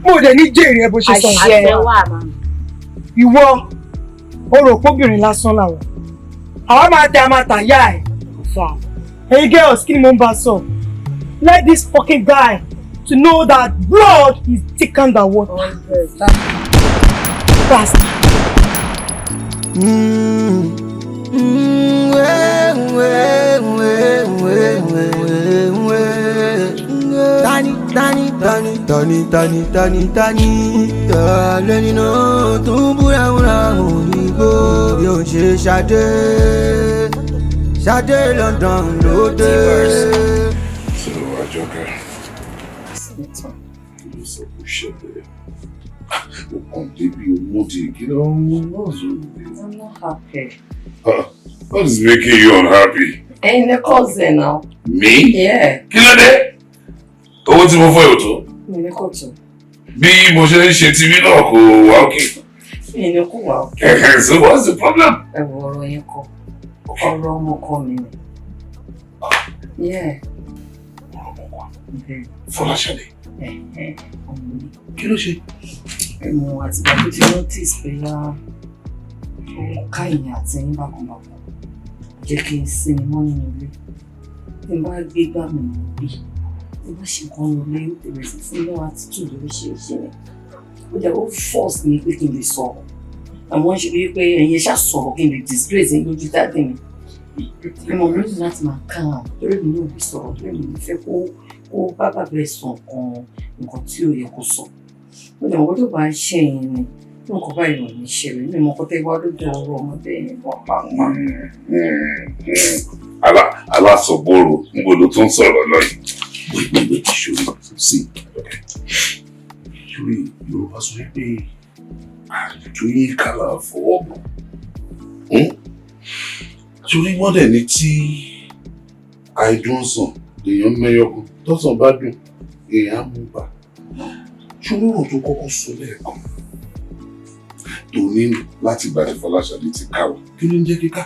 Mo dẹ̀ ní jèrè ẹ bó ṣe sọ. Àṣẹ. Ìwọ, o rò póbìnrin lásán làwọn. Àwa máa tẹ a máa tà yá ẹ̀. Hey girls, kí ni mo ń bá sọ? Let this fucking guy to know that blood is thicker than water. Bastard. Tani tani tani tani tani tani tani tani náà tó ń búra òyìnbó bí ó ṣe Ṣadé Ṣadé London lóde. So Àjọkẹ́, kí ló sọ kó ṣẹlẹ̀? O kàn débi òmùdí kí ló ń wọ́n sọ. I'm not happy. What is making you unhappy? Ẹyin ní cousin now. Me? Yeah. Kí ló dé? Owó tí mo fọ́ yóò tó. Mi ní kò tó. Bí mo ṣe ń ṣe tv náà kò wá òkè. Mi ní kò wá òkè. So what's the problem? Ẹ wo ọ̀rọ̀ yẹn kọ́. Ọ̀rọ̀ ọmọkọ mi ni. Yeah. Ọ̀rọ̀ ọmọkọ. Fọláṣadé. Ọmọ mi. Kí ló ṣe? Ẹ mọ àtìgbà tó ti notice pé yá ó ká ìyìn àti yín bákanbákan. Jẹ́ kí n sinmi mọ́ nínú ilé. Tí n bá gbé gbà mí mọ́ bí. Tí n bá ṣe nǹkan nínú ilé, ó bẹ̀rẹ̀ sí fún mi attitude oríṣiríṣi ni. Ó jẹ́ ó force mi pé kí n lè sọ̀rọ̀. Àmọ́ ṣe bíi pé ẹ̀yin ṣá sọ̀rọ̀ kí n lè disgrace yín lójú dáàdì mi. Ìmọ̀ mi ní láti máa kàn án torí mi náà lè sọ̀rọ̀ torí mi ò fẹ́ kó bá bàbá ẹ̀ sọ nǹkan tí ò yẹ kó sọ. Mo dẹ̀ mọ̀ pé tó bá ń ṣe ẹ̀yin ni nǹkan báyìí ò ní ṣẹlẹ̀ ní ìmọ̀ kọ́tẹ́ wá lójú ọ̀rọ̀ ọmọdé yẹn wọ́n pa pa. Alásọ̀bọ̀rò ń bo ló tún sọ̀rọ̀ lọ yìí. Wait, ṣòrí sí ṣòrí Yorùbá sọ pé àjò yín kàlà fọwọ́ bọ̀. Ṣòrí wọ́n dẹ̀ ní tí àìdùn ọ̀sán lèèyàn mẹ́yọkùn tọ́sán bá dùn èèyàn á mú bà. Ṣòrí ọ̀rọ̀ tó kọ́kọ́ sọ lẹ́ẹ̀kan tó ní láti gbà tí Fọláṣadé ti ká wa kí ló ń jẹ́ kíká?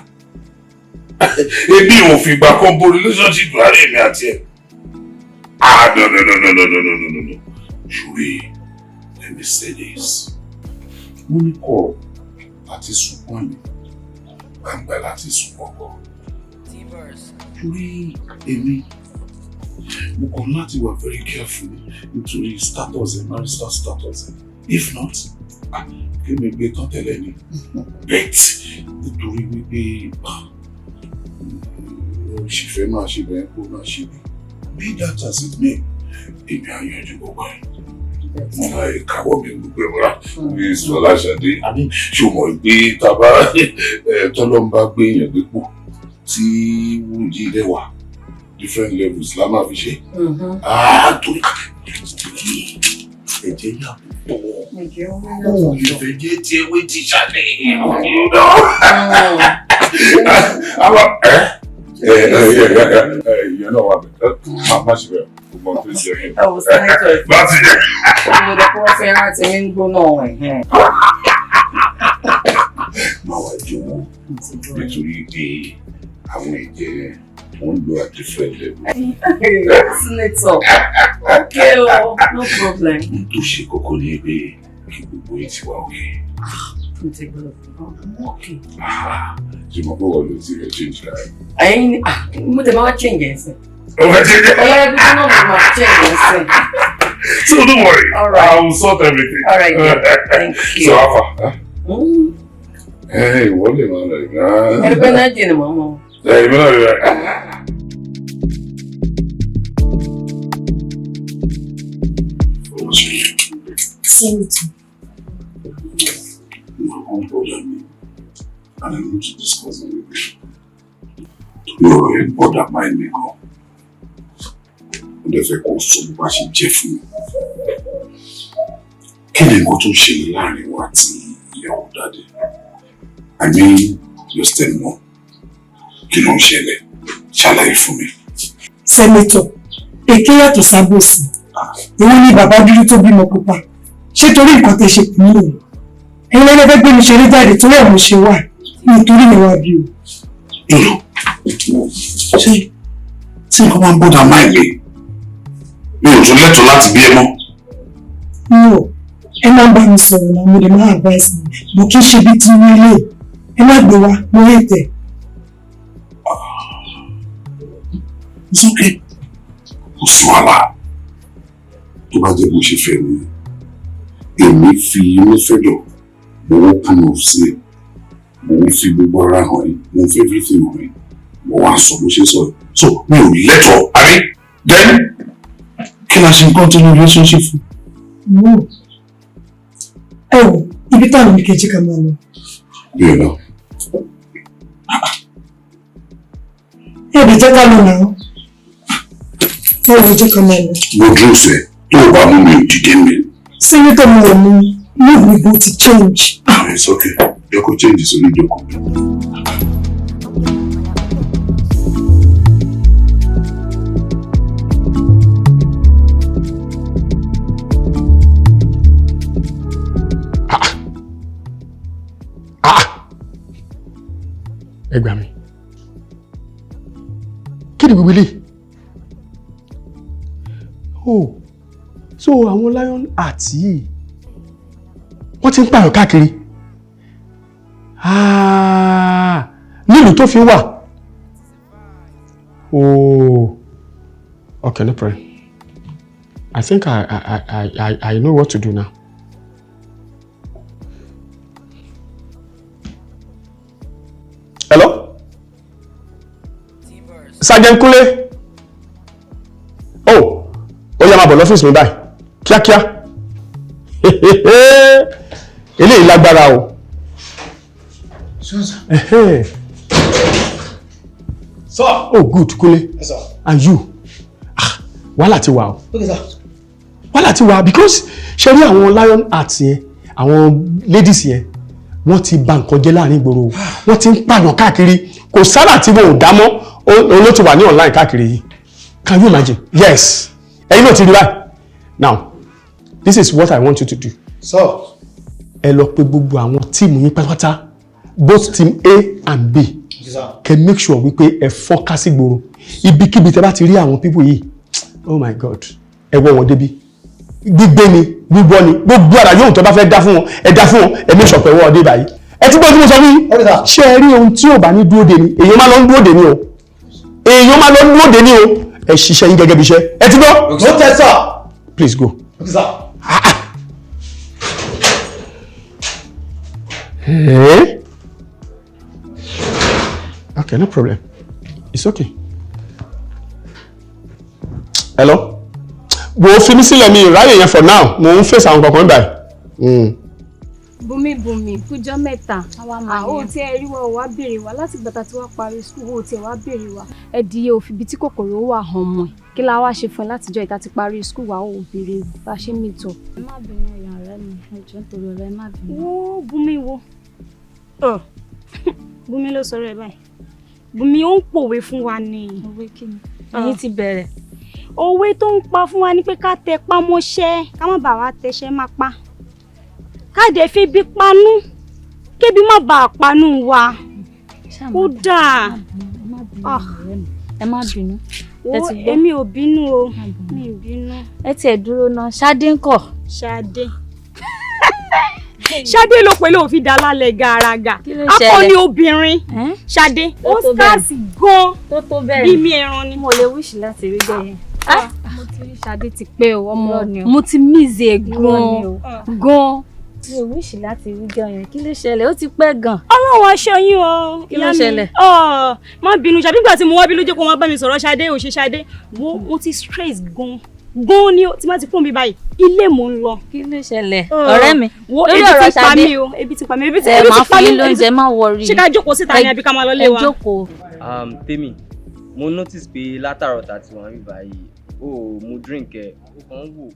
Èmi ò fìgbà kan bo relationship láàrin èmi àti ẹ̀. Ah, no. Ṣòrí, let me say this. Mo ní kọ̀rọ̀ láti sunkún àmì, gbangba láti sunkún ọkọ. Ṣòrí èmi, mo kàn láti wà very careful nítorí status ẹ̀, marital status ẹ̀. If not, kí mi gbé tán tẹ́lẹ̀ ni. But nítorí wípé o sì fẹ́ máa ṣe bẹ́ẹ̀ kó máa ṣe bí. Be that as it may, èmi á yanjú gbogbo ẹ̀. Mo máa káwọ́ mi gbogbo ẹ̀ mọ́ra. Bí Fọláṣadé, àmì ṣé o mọ̀ pé tàbá tọ́lọ́mbà gbé èèyàn dépò tí wúrúdì ilẹ̀ wà different levels la máa fi ṣe. Torí ẹ̀jẹ̀ yà pọ̀. Ó lè fẹ́ jẹ́ tí ewé ti ṣàlẹ̀. Ẹ ẹ ẹ ẹ ìyẹn náà wà bẹ́ẹ̀. Má ṣe bẹ́ẹ̀, gbogbo ohun tó ń jẹ yẹn. Ẹ wò, Senator. Láti jẹ. Mo dẹ̀ kó wọ́n fẹ́ rántí mi ń gbóná ẹ̀hẹ́n. Máa wá jọ̀wọ́ nítorí pé àwọn ẹ̀jẹ̀ wọ́n ń lo at different level. Senator, okay o, no problem. N tó ṣe kókó ní pé kí gbogbo yìí ti wá òkè. Mo ti gbọ́dọ̀ fún ọ, okay. Ṣé mo gbọ́dọ̀ lọ sí ẹ̀ change life? Ẹ̀yin ni, ah, mo tẹ̀ máa change ẹ̀ sìn. Ó fẹ́ change ẹ̀? Ẹ̀yà gbígbóná mo máa change ẹ̀ sìn. So don't worry, All right. I will sort everything. All right, yeah. Thank you. So Alpha, ẹ ìwọ lè máa lọ ìgbà. Ẹni pé náà jìnnà mọ́ mọ́. Ẹ ìmọ̀ náà lè rẹ̀. Senator. My own problem ni, and I need to discuss it with you. Torí ọ̀rọ̀ yẹn bother mind mi gan. Mo dẹ̀ fẹ́ kó sọ bó bá ṣe jẹ́ fún mi. Kí ni nǹkan tó ń ṣẹlẹ̀ láàrin wa àti ìyàwó daddy? I mean, your stepmom. Kí ló ń ṣẹlẹ̀? Ṣàlàyé fún mi. Senator, èké yàtọ̀ sábòsí. Ìwọ ni bàbá dúdú tó bímọ pupa. Ṣé torí nǹkan tẹ ṣe pè mí nìyẹn? Ẹ̀yin lẹ́lẹ́ fẹ́ gbé mi ṣeré jáde torí ẹ̀ mo ṣe wà. Nítorí mi wá bí o. Ṣé tí nǹkan máa ń bother mind mi, mi ò tún lẹ́tọ̀ọ́ láti bí ẹ mọ́. No, ẹ máa ń bá mi sọ̀rọ̀ náà, mo lè máa advice mi. Mo kì í ṣe bí ti rí ilé. Ẹ má gbé wa, mo rí tẹ̀. It's okay. Kò sí wàhálà. Tó bá jẹ́ bó ṣe fẹ́ mi, èmi fi inú fẹ́dọ̀, mo ń open up sí ẹ, mo ń fi gbogbo ara hàn ẹ́, mo ń fi everything hàn ẹ́, mo wá sọ bó ṣe sọ. So mi ò lẹ́tọ̀ọ́, àbí? Then kí la ṣe ń continue relationship fún? No. Ẹ wò, ibi táwọn mi kejì ká máa lọ. Mi ò lọ. Ẹ lè jẹ́ ká lọ náà. Ẹ wò, jẹ́ ká máa lọ. Mo dúró sẹ́, tó o bá mú mi ò dìde mi. Senator, mo wọ̀ mú mood mi bó ti change. It's okay. Jẹ́ kó change sórí ìjókòó. Ẹ gbà mí, kí ni gbogbo eléyìí? Oh, so àwọn lion heart yìí, wọ́n ti ń pààyàn káàkiri. Ah, nílùú tó fi wà. Oh, okay, no problem. I think I know what to do now. Hello? Sergeant Kunle? Oh, ó yá, máa bọ̀ lọ́fíìsì mi báyìí. Kíákíá. Eléyìí lágbára o. Ẹhẹ́. Sir. Oh, good, Kunle. Yes, sir. And you? Ah, wàhálà ti wà o. Okay, sir. Wàhálà ti wà because ṣe rí àwọn lion heart yẹn, àwọn ladies yẹn, wọ́n ti bà nǹkan jẹ́ láàrin ìgboro o. Wọ́n ti ń pààyàn káàkiri, kò sára tí wọn ò dá mọ́. Òun ló ti wà ní online káàkiri yìí. Can you imagine? Yes, ẹ̀yin náà ti rí báyìí. Now, this is what I want you to do. Sir. Ẹ lọ pè gbogbo àwọn team yín pátápátá, both team A and B. Okay, sir. Kẹ́ make sure wípé ẹ fọ́nká sí gbòòrò. Ibikíbi tẹ́ bá ti rí àwọn people yìí, oh my God, ẹ wọ́ wọn débi. Gbígbé ni, gbígbọ́ ni, gbogbo ara yóò tó bá fẹ́ dá fún wọn, ẹ dá fún wọn. Ẹ make sure pé ẹ wọ́ wọn dé báyìí. Ẹ ti gbọ́ tí mo sọ fún yín? Ṣé ẹ rí ohun tí ò bá ní dúró de ni, èèyàn máa lọ ń dúró de ni o, èèyàn máa lọ ń dúró de ni o. Ẹ ṣiṣẹ́ yín gẹ́gẹ́ bí iṣẹ́. Ẹ ti gbọ́? Noted, sir. Please go. Okay, sir. Eh? Okay, no problem. It's okay. Hello? Wo, fi mí sílẹ̀, mi ráyè yẹn for now. Mo ń fèsì àwọn kankan báyìí. Bùnmi, Bùnmi, kújọ́ mẹ́ta. Ó tí ẹ rí wa, ò wá béèrè wa láti gbàtà tí wàá parí school, ó tí ẹ wá béèrè wa. Ẹdìyẹ òfin ibi tí kòkòrò wà hàn mọ́ ẹ. Kí la wá ṣe fún ẹ látijọ́ ìta ti parí school wa, ó béèrè bá ṣe mí tọ̀. Ẹ má bínú, ìyá ọ̀rẹ́ mi, ẹ jọ̀ọ́, nítorí ọ̀rẹ́, ẹ má bínú. Wo Bùnmi, wo Bùnmi ló sọ̀rọ̀ ẹ báyìí. Bùnmi, ó ń pòwe fún wa ni. Òwe kí ni? Ẹ̀yin ti bẹ̀rẹ̀. Òwe tó ń pa fún wa ni pé ká tẹpá mọ́ṣẹ́, ká má bàa wá tẹṣẹ́ má pa. Ká dẹ̀ fi bí panú, kébi má bàa panú wa. Ó dáa. Ẹ má bínú. Wo, èmi ò bínú o, mi ò bínú. Ẹ tiẹ̀ dúró náà, Ṣadé ńkọ́? Ṣadé. Ṣadé ló pẹ̀lú òfin dá lálẹ́ gàràgà. Akọni obìnrin. Ṣadé, ó skáàsì gan-an. Bí mi ẹran ni. Mo lè wíṣì láti rí bẹ́ẹ̀ yẹn. Mo ti rí Ṣadé ti pẹ́ o, ọmọ mo ti miss ẹ gan-an gan. Mi ò wíṣì láti rí gan yẹn. Kí ló ṣẹlẹ̀? Ó ti pẹ́ gan. Ọlọ́run aṣọ yín o. Kí ló ṣẹlẹ̀? Má bínú, ṣàbí nígbà tí mo wá bí ló jẹ́ kó máa bá mi sọ̀rọ̀ Ṣadé ò ṣe Ṣadé. Wo, mo ti stress gan gan ni tí má ti fún mi báyìí, ilé mò ń lọ. Kí ló ṣẹlẹ̀? Ọ̀rẹ́ mi, wo, ebi ti pa mí o, ebi ti pa mí, ebi ti pa mí. Ẹ máa fún yín lóúnjẹ, má worry. Ṣé ká jókòó síta ni àbí ká máa lọ lé wa? Ẹ jókòó. Tèmi, mo notice pé látàrọ̀ tá ti wà ń rí báyìí, o ò mu drink ẹ, o kàn ń wò.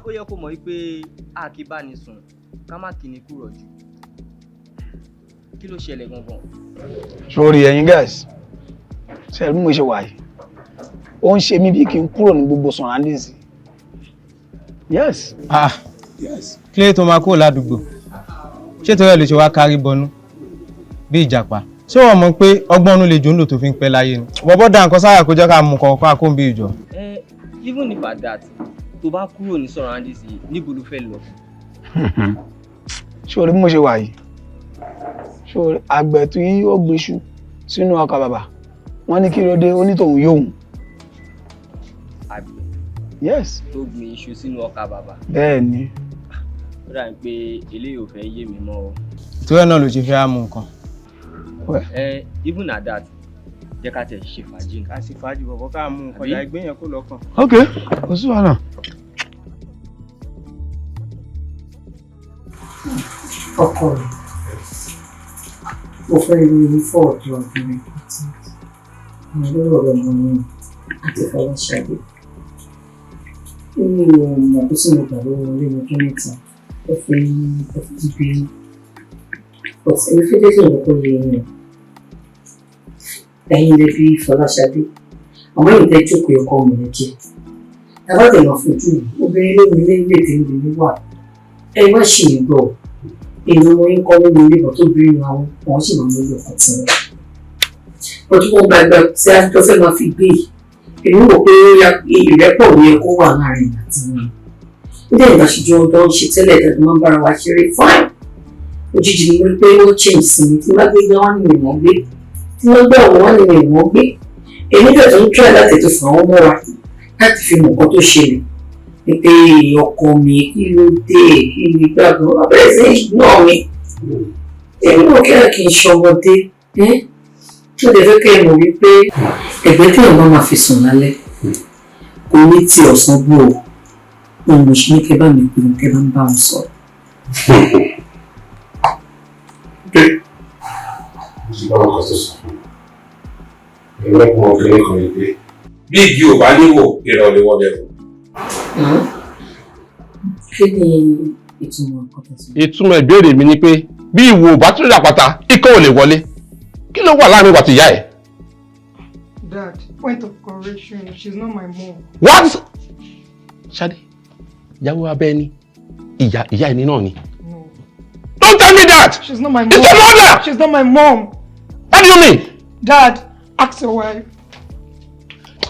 Ó yẹ kó mọ̀ wípé a kì í bá ní sùn, ká má kí ni kúrò jù. Kí ló ṣẹlẹ̀ gangan? Sórí ẹ̀yin guys, ṣe bí mo ṣe wà yìí, ó ń ṣe mí bí kí n kúrò ní gbogbo surroundings. Yes. Ah, yes. Kílé tó máa kúrò ládùúgbò, ṣé torí ẹ lè ṣe wá kárí bọnú bí ìjàpá? Ṣé wọ́n mọ̀ pé ọgbọ́n inú lè jò ń lò tó fi ń pẹ́ láyé ni? Bọ́bọ́ da nǹkan sára kó jẹ́ ká mú kọ̀ọ̀kan kó ń bí ìjọ. Even if at that, tó bá kúrò ní surroundings yìí, níbo ló fẹ́ lọ? Ṣé o rí bí mo ṣe wà yìí? Ṣé o rí àgbẹ̀ tí ó gbéṣu sínú ọkà bàbà? Wọ́n ní kí ló dé, ó ní tòun yóò. Àgbẹ̀. Yes. Tó gbin iṣu sínú ọkà bàbà. Bẹ́ẹ̀ni. Ó dà pé eléyìí ò fẹ́ yé mi mọ́ o. Torí ẹ̀ náà ló ṣe fẹ́ á mú nǹkan. Even at that, jẹ́ ká tẹ̀ ṣe fàájì. Ká ṣe fàájì bọ̀bọ̀ ká mú nǹkan dà ẹgbẹ́ yẹn kó lọ́kàn. Ok, kò sí wàhálà. Ọkọ rẹ̀, mo fẹ́ rí i fọ́ ọ̀dọ̀ obìnrin kan tí mo lérò ọ̀rọ̀ mọ́ mi àti Fọláṣadé. Mi ò mọ̀ pé tí mo gbà lọ́wọ́ orí mi ọdún mẹ́ta ó fi bínú. But èmi fẹ́ jẹ́ kí n kọ́kọ́ yé yín o. Ẹ̀yin lè bí Fọláṣadé, àmọ́ èyí tẹ́ jókòó ẹ̀kọ́ mi lè jẹ́. Tàbá tẹ̀ máa fojú mi, obìnrin ló ní ilé tí ń bí mi wà. Ẹ má ṣì ń gbọ́. Èmi ọmọ yín kọ́ lórí ilé ìbọn tó bínú àwọn wọn sì máa ń lórí ọkọ̀ tí wọn. Ọdún wọn gbàgbà tí a jọ fẹ́ máa fi gbé yìí. Èmi wò pé ìrẹ́pọ̀ ló yẹ kó wà láàrin àti wọn. Nígbà ìbáṣejọ ọdọ ń ṣe tẹ́lẹ̀ tẹ́lẹ̀ máa ń bára wa ṣeré fine. Òjijì ni mo rí pé ó change sí mi tí wọ́n gbé gbé wọ́n ní ìwọ̀n gbé. Tí wọ́n gbé ọ̀wọ́n wọ́n ní ìwọ̀n gbé. Èmi dẹ̀ tó ń try láti ètò fún àwọn mọ́ra láti fi mọ̀ nǹkan tó ṣẹlẹ̀. Ní pé ọkọ mi kí ló dé kí ni gbàgbọ́ abẹ́rẹ́ sí náà mi. Èmi náà kí kì í ṣọmọdé. Mo lè fẹ́ kẹ́ ẹ mọ̀ wípé ẹ̀gbẹ́ tí ọ̀gá máa fi sùn lálẹ́ kò ní ti ọ̀sán gbó o. Òun mo ṣe ní kẹ́ bá mi pè wọ́n kẹ́ bá ń bá wọn sọ̀rọ̀. Mo ti bá wọn kọ́ tó sọ fún mi. Ẹlẹ́kùn ọ̀gbìn kan yìí pé bí igi ò bá níwò, ìrọ̀ lè wọlé o. Kí ni ìtumọ̀ nǹkan tó sọ? Ìtumọ̀ ìbéèrè mi ni pé bí ìwò ò bá tún dàpàtà, ikọ́ ò lè wọlé. Kí ló wà láàrin ìwà àti ìyá ẹ̀? Dad, point of correction, she's not my mom. What? Ṣadé, ìyàwó abẹ́ ni, ìyá ẹni náà ni. No. Don't tell me that! She's not my mom. It's your mother! She's not my mom. What do you mean? Dad, ask your wife.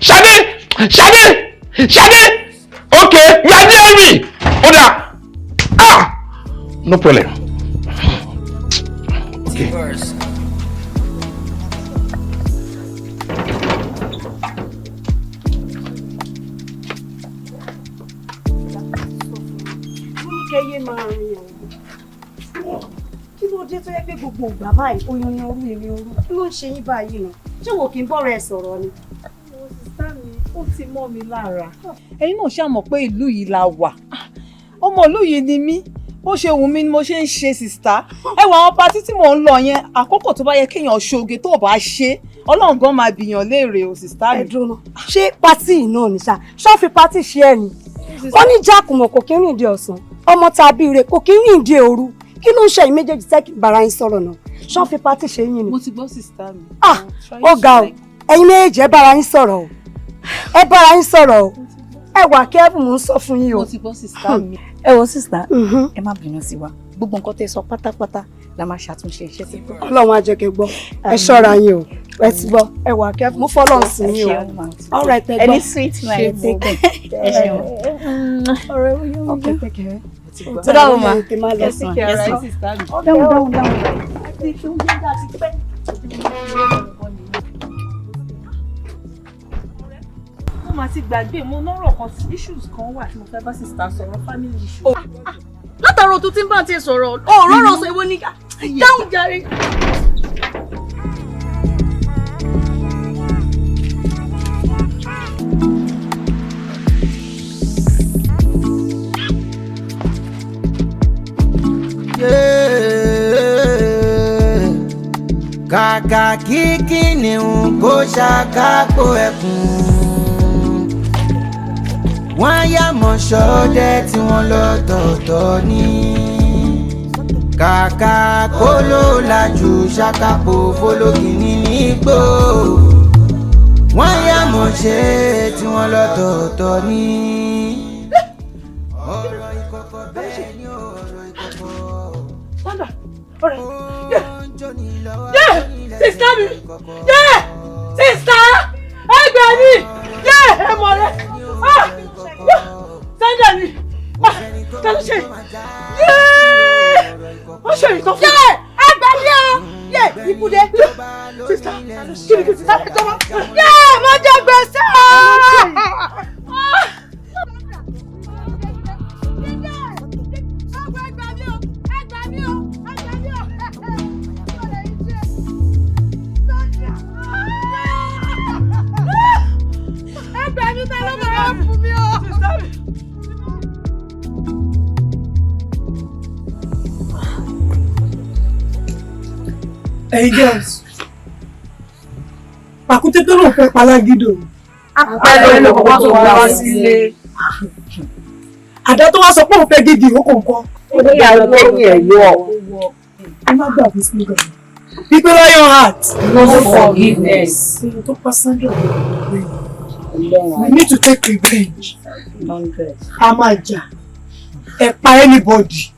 Ṣadé! Ṣadé! Ṣadé! Okay, you are near me! Oda! Ah! No problem. Okay. Kẹ́yé máa rìn o. Kí ló dé tó yẹ pé gbogbo ìgbà báyìí oyún ni orú ìrìn orú? Kí ló ń ṣe yín báyìí nà? Ṣé wò kí n bọ̀rọ̀ ẹ sọ̀rọ̀ ni? Sísá mi, ó ti mọ́ mi lára. Ẹ̀yin náà ṣáà mọ̀ pé ìlú yìí la wà. Ọmọ ìlú yìí ni mí. Bó ṣe wù mí ni mo ṣe ń ṣe sìstá. Ẹ wọ àwọn patí tí mò ń lọ yẹn, àkókò tó bá yẹ kéèyàn ṣoge tó bá ṣe, Ọlọ́run gan máa bìyàn léèrè o sìstá mi. Ẹ dúró ná. Ṣé patí yìí náà ni ṣá? Ṣọ́ fi patí ṣe ẹ ni? Wọ́n ní jákùmọ̀ kò kí ń rìn dé ọ̀sán. Ọmọ tàbí rẹ̀ kò kí ń rìn dé òru. Kí ló ń ṣe ẹ̀yin méjèèjì tẹ́ kí n bára yín sọ̀rọ̀ náà? Ṣọ́n fi party ṣe yín ni. Mo ti gbọ́, sister mi. Ah, ó ga o. Ẹ̀yin méjèèjì, ẹ bára yín sọ̀rọ̀ o, ẹ bára yín sọ̀rọ̀ o. Ẹ wà kẹ́ẹ̀bù, mò ń sọ fún yín o. Mo ti gbọ́, sister mi. Ẹ wo, sister, ẹ má bínú sí wa. Gbogbo nǹkan tẹ́ sọ pátápátá la máa ṣàtúnṣe iṣẹ́ tí. Ọlọ́run á jẹ́ kẹ́ gbọ́. Ẹ ṣọ́ra yín o. Ẹ ti gbọ́, ẹ wà kẹ́ẹ̀bù, mo fọlọ́run sí yín o. All right, ẹ gbọ́. Ẹni sweet man, take care. Ẹ ṣeun. Ọ̀rẹ́ okay, take care. Tó dáhùn ma. Yes ma, yes ma. Dáhùn, dáhùn, dáhùn. Mo máa ti gbàgbé, mo nọ́rọ̀ kan, issues kan wà tí mo fẹ́ bá sister sọ̀rọ̀, family issue. Látàrọ tó ti ń bá ti sọ̀rọ̀ ọ̀rọ̀ ọ̀rọ̀ sọ, èwo ni dáhùn jàre. Yeah. Kàkà kí kìnìún kó ṣàkápò ẹkùn, wọ́n yà mọ̀ ṣọdẹ tí wọ́n lọ́tọ̀ọ̀tọ̀ ní. Kàkà kó ló lajú ṣàkápò fọlọ́gìnì nígbò, wọ́n yà mọ̀ ṣe tí wọ́n lọ́tọ̀ọ̀tọ̀ ní. Ọ̀rọ̀ ìkọ̀kọ̀ bẹ́ẹ̀ ni, ọ̀rọ̀ ìkọ̀kọ̀. Sandra, ọ̀rẹ́, yẹ yẹ sister mi, yẹ sister, ẹ gbà mí, yẹ ẹ mọ̀ rẹ, ah, yẹ Sandra mi, ah, ta ló ṣe, yẹ ó ṣe ìtọ́ fún mi. Yẹ ẹ gbà mí o, yẹ ikú dé. Sister, kí ni kí n ti sáré tọ́wọ́? Yẹ mo jẹ gbèsè o. Ẹgbẹ́ mi, ta ló máa fún mi o? Ẹ̀yin girls, pàkúté tó lóun fẹ́ palágídò. Apẹ̀lẹ̀ ló kọ́kọ́ tó wá sílé. Àdá tó wá sọ pé òun fẹ́ gidi ìrókò nǹkan. Ó ní àwọn lẹ́yìn ẹ̀ yọ. Ẹ má gbà fún slogan. Pípé lion heart. No forgiveness. Ohun tó pa Sandra ló ń gbé. We need to take revenge. A máa jà. Ẹ pa anybody.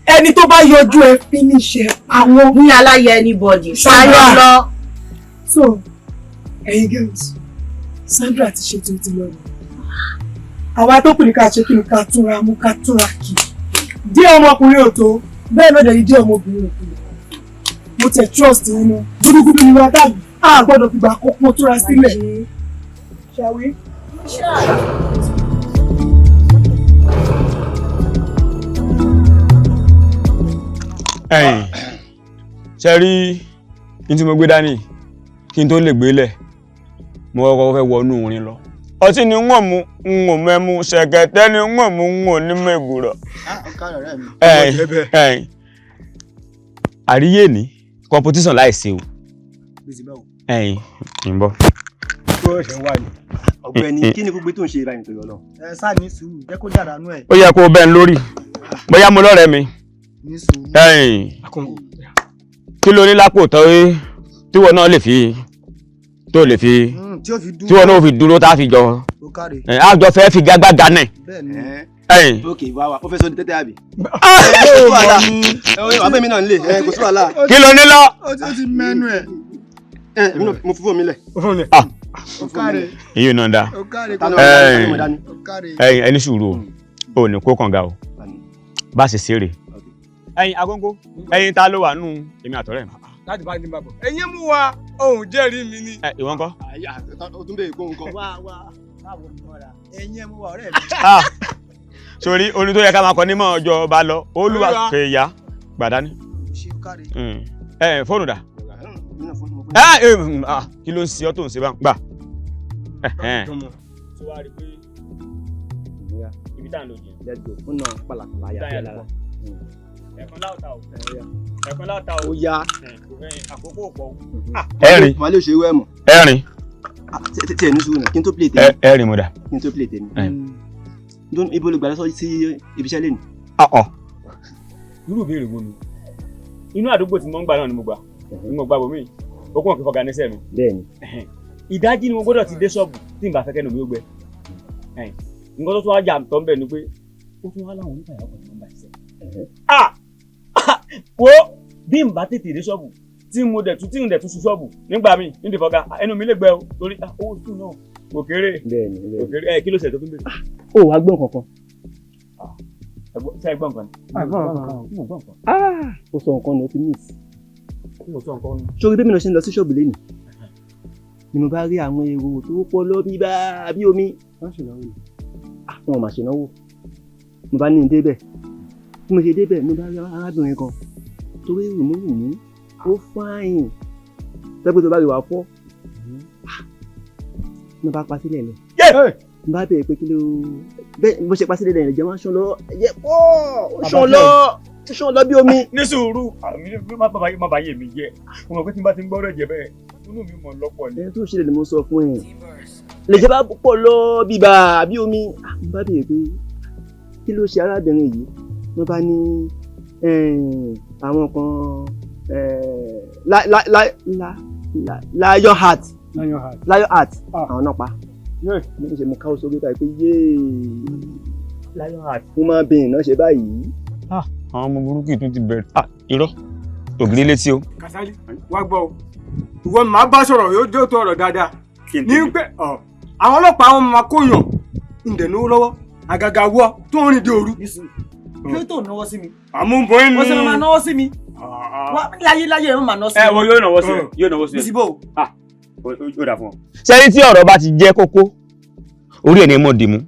Ẹni tó bá yọjú, ẹ finish ẹ àwọn. Ní aláyẹ anybody. Sandra. Sáyọ lọ. So, ẹ̀yin girls, Sandra ti ṣètò ti lọ. Àwa tó kù ní ká ṣe kí ni? Ká túnra mú, ká túnra kì. Díẹ̀ ọmọkùnrin ò tó, bẹ́ẹ̀ náà dẹ̀ ni díẹ̀ ọmọbìnrin ò tó. Mo tẹ̀ trust nínú. Gúdúgúdú ni wọ́n dàbí. A gbọ́dọ̀ fìgbà kọ́kọ́ túra sílẹ̀. Shall we? Ẹ̀yin ṣe rí ní tí mo gbé dání, kí n tó lè gbélẹ̀, mo kọ́kọ́ fẹ́ wọnú orin lọ. Ọtí ni wọ́n mu, n ò mẹ́mu ṣẹ̀kẹ̀tẹ̀ ni wọ́n mu, n ò ní mẹ́gùrọ̀. Ẹ̀yin, ẹ̀yin, àríyé ní competition láìsí o. Ẹ̀yin ń bọ̀. Tó ṣe ń wá ní ọ̀gbẹ́ni, kí ni gbogbo tó ń ṣe báyìí nítorí Ọlọ́run? Ẹ sáà ní sùúrù, jẹ́ kó dára nú ẹ̀. Ó yẹ kó o bẹ́ẹ̀ lórí bóyá mo lọ́rẹ̀ẹ́ mi. Ní sùúrù. Ẹ̀yin, kí ló ní lápò tó tíwọ náà lè fi tó lè fi tí ó fi dúró. Tíwọ náà fi dúró tá a fi jọ Ó káre. Ẹ̀, á jọ fẹ́ fi gágbága náà. Bẹ́ẹ̀ ni. Ẹ̀yin. Ok, wá wá, ó fẹ́ sọ di tẹ́tẹ́ àbí? Ẹ wà bẹ́ẹ̀ mi náà nílé ẹ, kò sí wàhálà. Kí ló ní lọ? Ó ti mẹ́nu ẹ̀. Ẹ èmi náà, mo fi fóònù mi lẹ̀. Ah. Ó káre. Èyí náà da. Ó káre. Ẹ̀yin, Ó káre. ẹ̀yin, ẹni sùúrù o, ò ní kó kànga o, bá a ṣe ṣeré. Ẹ̀yin agóńgó, ẹ̀yin, ta ló wà nù èmi àtọ̀rẹ́ mi? Láti bá ní bàbọ̀. Ẹ̀yin mú wa, ohun jẹ́rìí mi ni. Ẹ ìwọ ńkọ́? O tún bèèrè kóhun kan. Wá wá, báwo ni ọ̀rà ẹ̀yin ẹ̀ mú wa, ọ̀rẹ́ mi. Ah, sórí orin tó yẹ ká máa kọ nímọ̀ ọjọ́ ọba lọ, olúwa kèèyà gbàdání. Ṣé ó káre. Ẹ fóònù dà? Ẹ ẹ ah, kí ló ń ṣe ọ́ tó ń ṣe bá ń gbà? Ẹ̀hẹ́n. Tó wá rí i pé ibi tá à ń lò jìn. Let's go. Ó nà pàlàpàlà yà bí lára. Ẹ̀kan láòta o, ẹ̀kan láòta o. Ó yá. Àkókò pọ̀ o. Ẹ̀rin. Màá lè ṣe irú ẹ̀ mọ̀. Ẹ̀rin. Tí ẹ̀ ní sùúrù náà, kí n tó play tèmi. Ẹ̀rin mo dà. Kí n tó play tèmi. Ibo ló gbà lọ sí ibiṣẹ́ lẹ́nu? Ọ̀ọ̀. Irú ìbéèrè wo ni? Inú àdúgbò tí mo ń gbà náà ni mo gbà. Ni mo gbà bòmí. Ó kàn kí fọgà níṣẹ́ mi. Bẹ́ẹ̀ni. Ìdájí ni mo gbọ́dọ̀ ti dé ṣọ́ọ̀bù tí n bá fẹ́ kẹ́nu mi ó gbẹ. Nǹkan tó tún wá jà tó ń bẹ̀ ni pé ó tún wá láwọn onífàyà ọkọ̀ tí wọ́n bá ṣiṣẹ́. Wo bí n bá tètè dé ṣọ́ọ̀bù tí mo dẹ̀ tún tí n dẹ̀ tún sun ṣọ́ọ̀bù nígbà míì nídìí fọgá ẹnu mi lè gbẹ o torí owó sùn náà kò kéré. Kò kéré. Ẹ kí ló ṣe tó tún bèrè? Ó wàá gbọ́ nǹkan kan. Ṣé ẹ gbọ́ nǹkan ni? Mo gbọ́ nǹkan. Ó sọ nǹkan ni ó ti miss. Mo sọ nǹkan ni. Sórí bí mi náà ṣe ń lọ sí ṣọ́ọ̀bù lénìí ni mo bá rí àwọn èrò tó pọ̀ lọ bí bá bí omi. Wọn ò mà ṣe náwó. Mo bá ní n débẹ̀. Bí mo ṣe débẹ̀ mo bá rí arábìnrin kan tó rí rùmúrùmú ó fáyìn tẹ́gbẹ́ tó bá rí wàá fọ́. Mo bá pa sílẹ̀ lẹ̀. Mo bá bẹ̀rẹ̀ pé kí ló bẹ́ẹ̀ bó ṣe pa sílẹ̀ lẹ̀ ẹ̀jẹ̀ máa ń ṣàn lọ ẹ̀jẹ̀ pọ̀ ó ṣàn lọ ó ṣàn lọ bí omi. Ní sùúrù àmì má bàa yé mi jẹ́ mo mọ̀ pé tí n bá ti ń gbọ́rọ̀ ẹ̀jẹ̀ bẹ́ẹ̀ inú mi mọ̀ lọ́pọ̀ ni. Ẹni tó ṣẹlẹ̀ ni mo sọ fún ẹ lẹ̀jẹ̀ bá pọ̀ lọ bíbà bí omi. Mo bá bẹ̀rẹ̀ pé kí ló ṣe arábìnrin yìí. Mo bá ní àwọn kan lion heart lion heart àwọn náà pa. Mo ṣe mo káwọ́ sórí báyìí pé yéé lion heart mo máa bìnrin náà ṣe báyìí. Àwọn ọmọ burúkú tún ti bẹ̀rẹ̀. Irọ́ ògiri létí o. Kasali wá gbọ́ o, ìwọ màá bá sọ̀rọ̀ yóò dé tó ọ̀rọ̀ dáadáa ní pé àwọn ọlọ́pàá àwọn máa kóyàn ǹdẹ̀ náwó lọ́wọ́ àgàgà wọ tó ń rìn dé òru. Kí ló tó náwó sí mi? Àmúbọ̀n ni. Wọ́n ṣe máa náwó sí mi. Láyé láyé ẹ̀ máa náwó sí mi. Ẹ wo yóò náwó sí ẹ yóò náwó sí ẹ. Bísí bò. Ó dà fún ọ. Sẹ́yìn tí ọ̀rọ̀ bá ti jẹ́ kókó orí ẹ̀ ní mọ̀ dìmú.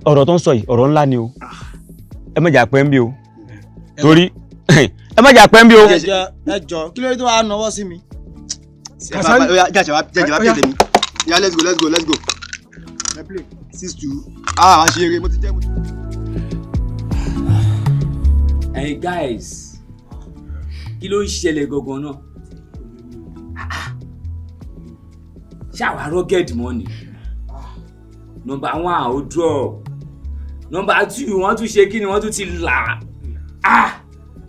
Ọ̀rọ̀ tó ń sọ yìí ọ̀rọ̀ ńlá ni o. Ẹ má jà pẹ́ ń bí o. Torí ẹ má jà pẹ́ ń bí o. Ẹ jọ kí ló dé tó wàá náwó sí mi? Kasali jàjà wá pè tèmi. Yeah, let's go, let's go, let's go. 6-2. Ah, a ṣe eré, mo ti jẹ́ mo ti. Hey guys, kí ló ń ṣẹlẹ̀ gangan náà? Ṣáwa rugged mọ́ ni. Number 1 ó drop. Number 2 wọ́n tún ṣe kí ni wọ́n tún ti là.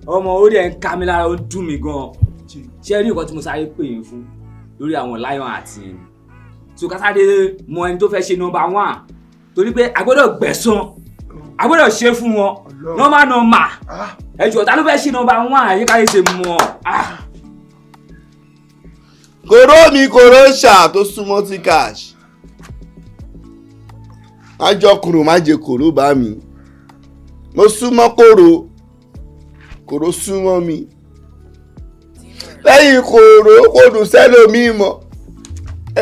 Ọmọ ó dẹ̀ ń ká mi lára ó ń dùn mí gan. Ṣé rí nǹkan tí mo sáré pè yín fún lórí àwọn lion àti ẹni? So ká sáré mọ ẹni tó fẹ́ ṣe number 1 torí pé a gbọ́dọ̀ gbẹ̀san, a gbọ́dọ̀ ṣe fún wọn normal normal. Ẹ jọ̀ọ́ ta ló fẹ́ ṣe number 1 àyíká yìí ṣe mọ̀. Kòró mi kòró ṣà tó súnmọ́ tí cash. Má jọ kúrò má jẹ kòró bá mi. Mo súnmọ́ kòró, kòró súnmọ́ mi. Lẹ́yìn kòró kò dùn sẹ́lòmíì mọ́.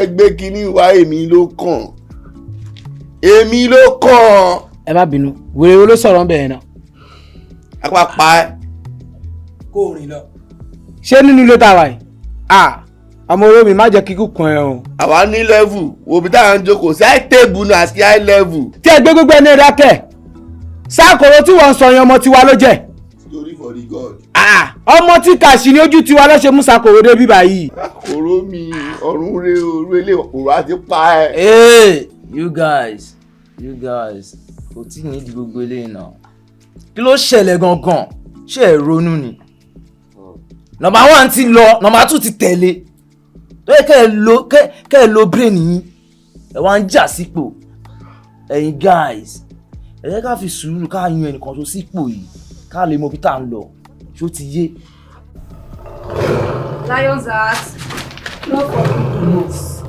Ẹgbẹ́ kínní wá èmi ló kàn. Èmi ló kàn. Ẹ má bínú, wèrè wo ló sọ̀rọ̀ ń bẹ̀ yẹn náà? Apá pa ẹ́. Kó o rìn lọ. Ṣé nínú ilé tá a wà yìí? Ọmọ oró mi má jẹ́ kíkú kan ẹ o. Àwa ní level, wo bí táwọn ń jókòó sí high table náà àti high level. Tí ẹ gbé gbégbé ẹni dákẹ́, sáàkòrò tí wọ́n ń sọ yẹn ọmọ tiwa ló jẹ́. Story for the God. Ọmọ tí kàṣì ní ojú tiwa ló ṣe mú sàkòrò dé bíbá yìí. Kòró mi, ọ̀run re òru ilé òru àti pa ẹ. Hey, you guys, kò tí ì nídìí gbogbo eléyìí náà. Kí ló ṣẹlẹ̀ gangan? Ṣé ẹ ronú ni? Number 1 ti lọ, number 2 ti tẹ̀lé. Tó yẹ kẹ́ ẹ lo brain yín, ẹ wá ń jà sípò. Ẹ̀yin guys, ẹ jẹ́ ká fi sùúrù ká yan ẹnìkan tó sípò yìí, ká lè mọ ibi tá à ń lọ. Ṣó ti yé? Lion's heart, no forgiveness.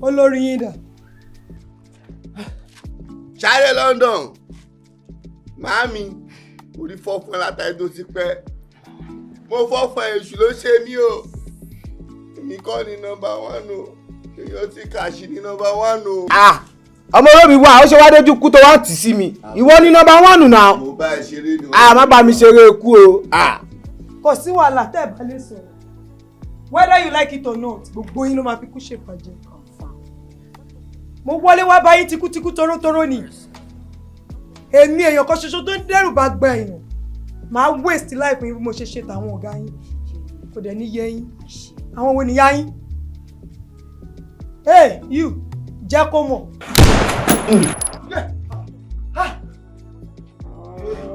Olórí yín dà. Ṣáré London, màámi, orí fọ́ fún ẹ látàrí tó ti pẹ́. Mo fọ́ fún èṣù ló ṣe mí o. Èmi kọ́ ni nọ́mbà 1 o. Èèyàn ti kàṣì ní nọ́mbà 1 o. Ọmọ olómi wa ó ṣe wá dójú kú tó wá tì sí mi. Ìwọ ní nọ́mbà 1 náà. Mo bá ẹ ṣeré ni. Má bá mi ṣeré ikú o. Kò sí wàhálà tẹ́ ẹ bá lè sọ̀rọ̀. Whether you like it or not, gbogbo yín ló máa fi kú ṣèpàjẹ́. Mo wọlé wá báyìí tikútikú torótoró ni. Èmi èèyàn kan ṣoṣo tó ń dẹ́rù bá gba èèyàn. Màá waste life yín bí mo ṣe ṣe tàwọn ọ̀gá yín. Kò dẹ̀ ní yé yín. Àwọn wo nìyá yín? Hey, you, Jẹ́ kó mọ̀.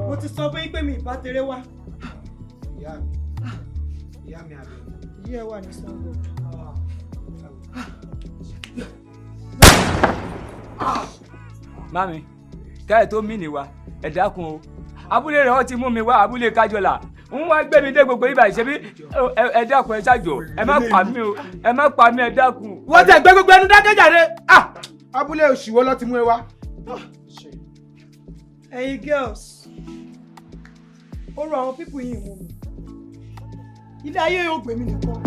Mo ti sọ fún yín pé mi ìbá tèrè wá. Ìyá mi, ìyá mi àbẹ̀. Yí ẹ wà ní Sango. Mami, káyọ̀ tó mí ni wa, ẹ dákun o. Abúlé rẹ̀ wọ́n ti mú mi wá abúlé Kájọlà. Ń wá gbé mi dé gbogbo ibà ìṣe bí ẹ dákun ẹ ṣáàjò ẹ má pa mí o ẹ má pa mí ẹ dákun. Wọ́n tẹ̀ gbé gbogbo ẹnu dákẹ́jàre. Abúlé òṣìwọ́ ló ti mú ẹ wá. Ẹ̀yin girls, ó rọ àwọn pípù yìí mú mi. Ilé ayé yóò gbé mi nìkan.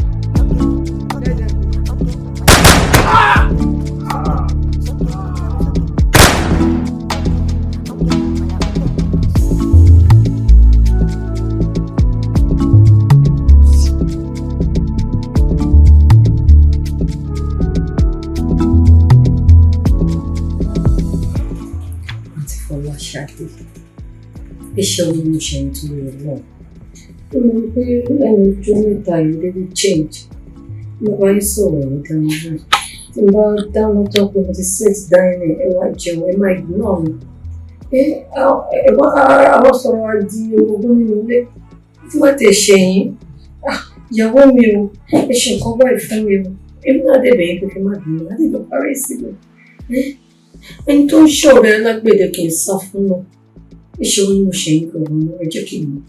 Àǹtí Fọláṣadé, iṣẹ́ wo ni mo ṣe nítorí Ọlọ́run? Ó mọ̀ pé lẹ́nu ọjọ́ mẹ́ta yìí really change. Mo bá yín sọ̀rọ̀ ní dáná náà. Tí n bá dáná tán pé mo ti set dining, ẹ wá jẹun, ẹ máa ignore mi. Ẹ wá àwọn sọ̀rọ̀ wa di orogún nínú ilé. Tí wọ́n ti ṣe yín, ìyàwó mi o, ẹ ṣe nǹkan báyìí fún mi o. Èmi náà dẹ̀ bẹ̀yìn pé kí n má bínú, á lè lọ parí sílẹ̀. Ẹni tó ń ṣọ̀rẹ́ alágbẹ̀dẹ kì í sá fún náà. Iṣẹ́ wo ni mo ṣe ń gbọ̀ngàn ẹ jẹ́ kí n mọ̀.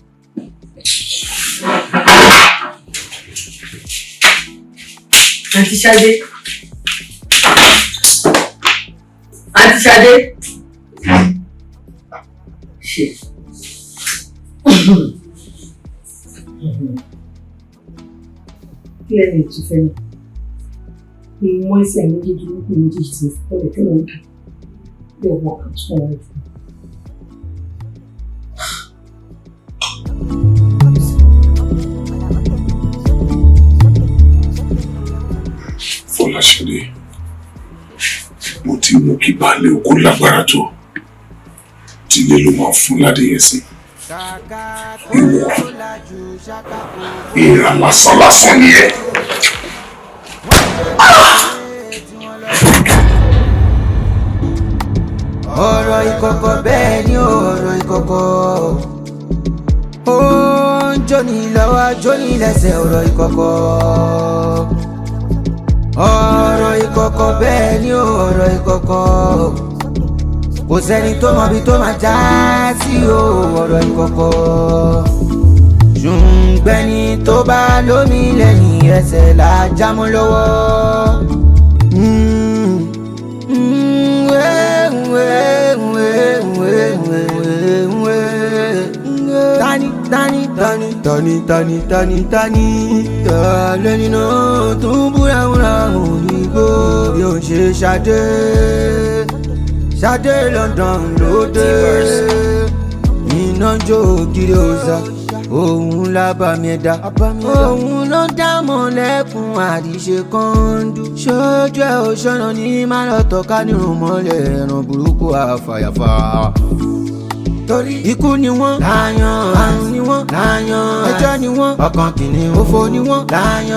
Àǹtí Ṣadé. Àǹtí Ṣadé. Ṣé. Kí lẹ́nu ìtúfẹ́ náà? Ìmọ̀ ẹsẹ̀ méjèèjì lókùn méjèèjì tí mo fẹ́ tí mo ń dùn. Bí ọmọ kan tún wọn jù. Fọláṣadé, mo ti mú kí baálé oko lágbára tó tílé ló máa fún ládé yẹn sí. Ìwọ ìrà lásán lásán ni ẹ. Ọ̀rọ̀ ìkọ̀kọ̀ bẹ́ẹ̀ ni ọ̀rọ̀ ìkọ̀kọ̀ ó ń jóni lọ́wọ́ jóni lẹ́sẹ̀ ọ̀rọ̀ ìkọ̀kọ̀ ọ̀rọ̀ ìkọ̀kọ̀ bẹ́ẹ̀ ni ọ̀rọ̀ ìkọ̀kọ̀ kò sẹ́ni tó mọbi tó máa já sí o ọ̀rọ̀ ìkọ̀kọ̀ ṣùgbẹ́ni tó bá lómi lẹ́yìn ẹsẹ̀ là á jámọ́ lọ́wọ́. Tani tani tani tani tani tani tani tẹ̀lé nínú tó ń búra òyìnbó bí ó ń ṣe Ṣadé Ṣadé London lóde iná jó ògiri òòṣà òun lábàmì ẹ̀dá òun ló dá mọ̀lẹ́kùn àdìṣe kọ́ńdú ṣojú ẹ̀ òṣọ́nà ní má lọ tọ́ka nírun mọ́lẹ̀ ẹ̀ràn burúkú àfàyàfà. Torí ikú ni wọ́n láyàn, àrùn ni wọ́n láyàn, ẹjọ́ ni wọ́n, ọkàn kìíní òfò ni wọ́n láyàn.